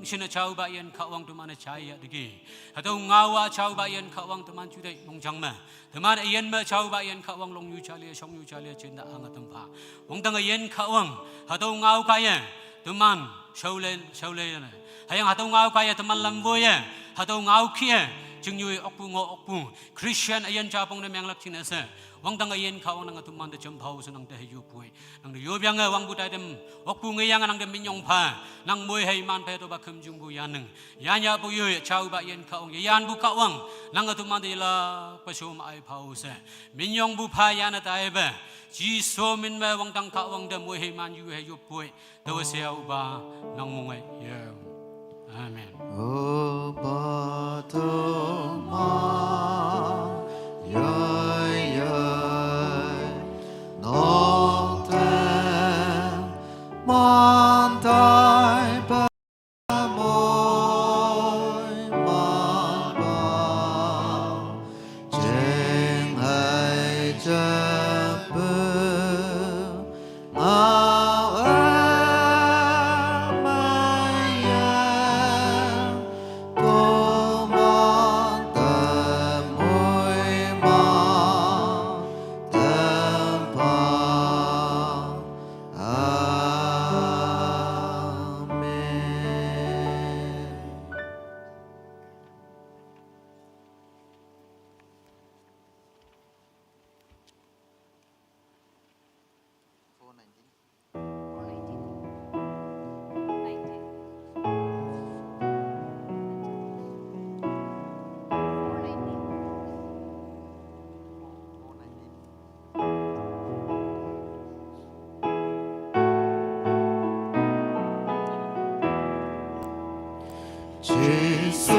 shina chauba yin Kahwang tumana chaya degi. Hatau ngau a chauba yin Kahwang tuman chudai mong jang ma. Tuman a yin ma chauba yin Kahwang long yu chalia, shong yu chalia, chinda ang a tumpa. Wang tang a yin Kahwang, hatau ngau kaya, tuman, shaule, shaule na. Hayang hatau ngau kaya, tuman lam boya, hatau ngau kia, jing yu okpu ngo okpu. Christian a yin chapong na menglak ching na se. Wang tang a yin Kahwang nang a tuman da jam pau se nang da hei yu pui. Nang da yu biang a wang bu taidem, okpu nge yang a nang da minyong pha, nang moi hei man pha to ba kem jung bu ya neng. Ya nya bu yu chauba yin Kahwang, ya yan bu Kahwang, nang a tuman da yalak pa shum ai pau se. Minyong bu pha ya na tai ba. Jisu min ma wang tang Kahwang da moi hei man yu hei yu pui. Tawa siau ba nang mungai yau. Amen. Upa tuma yai yai nokte mantai pa moi ma ba jing hai japu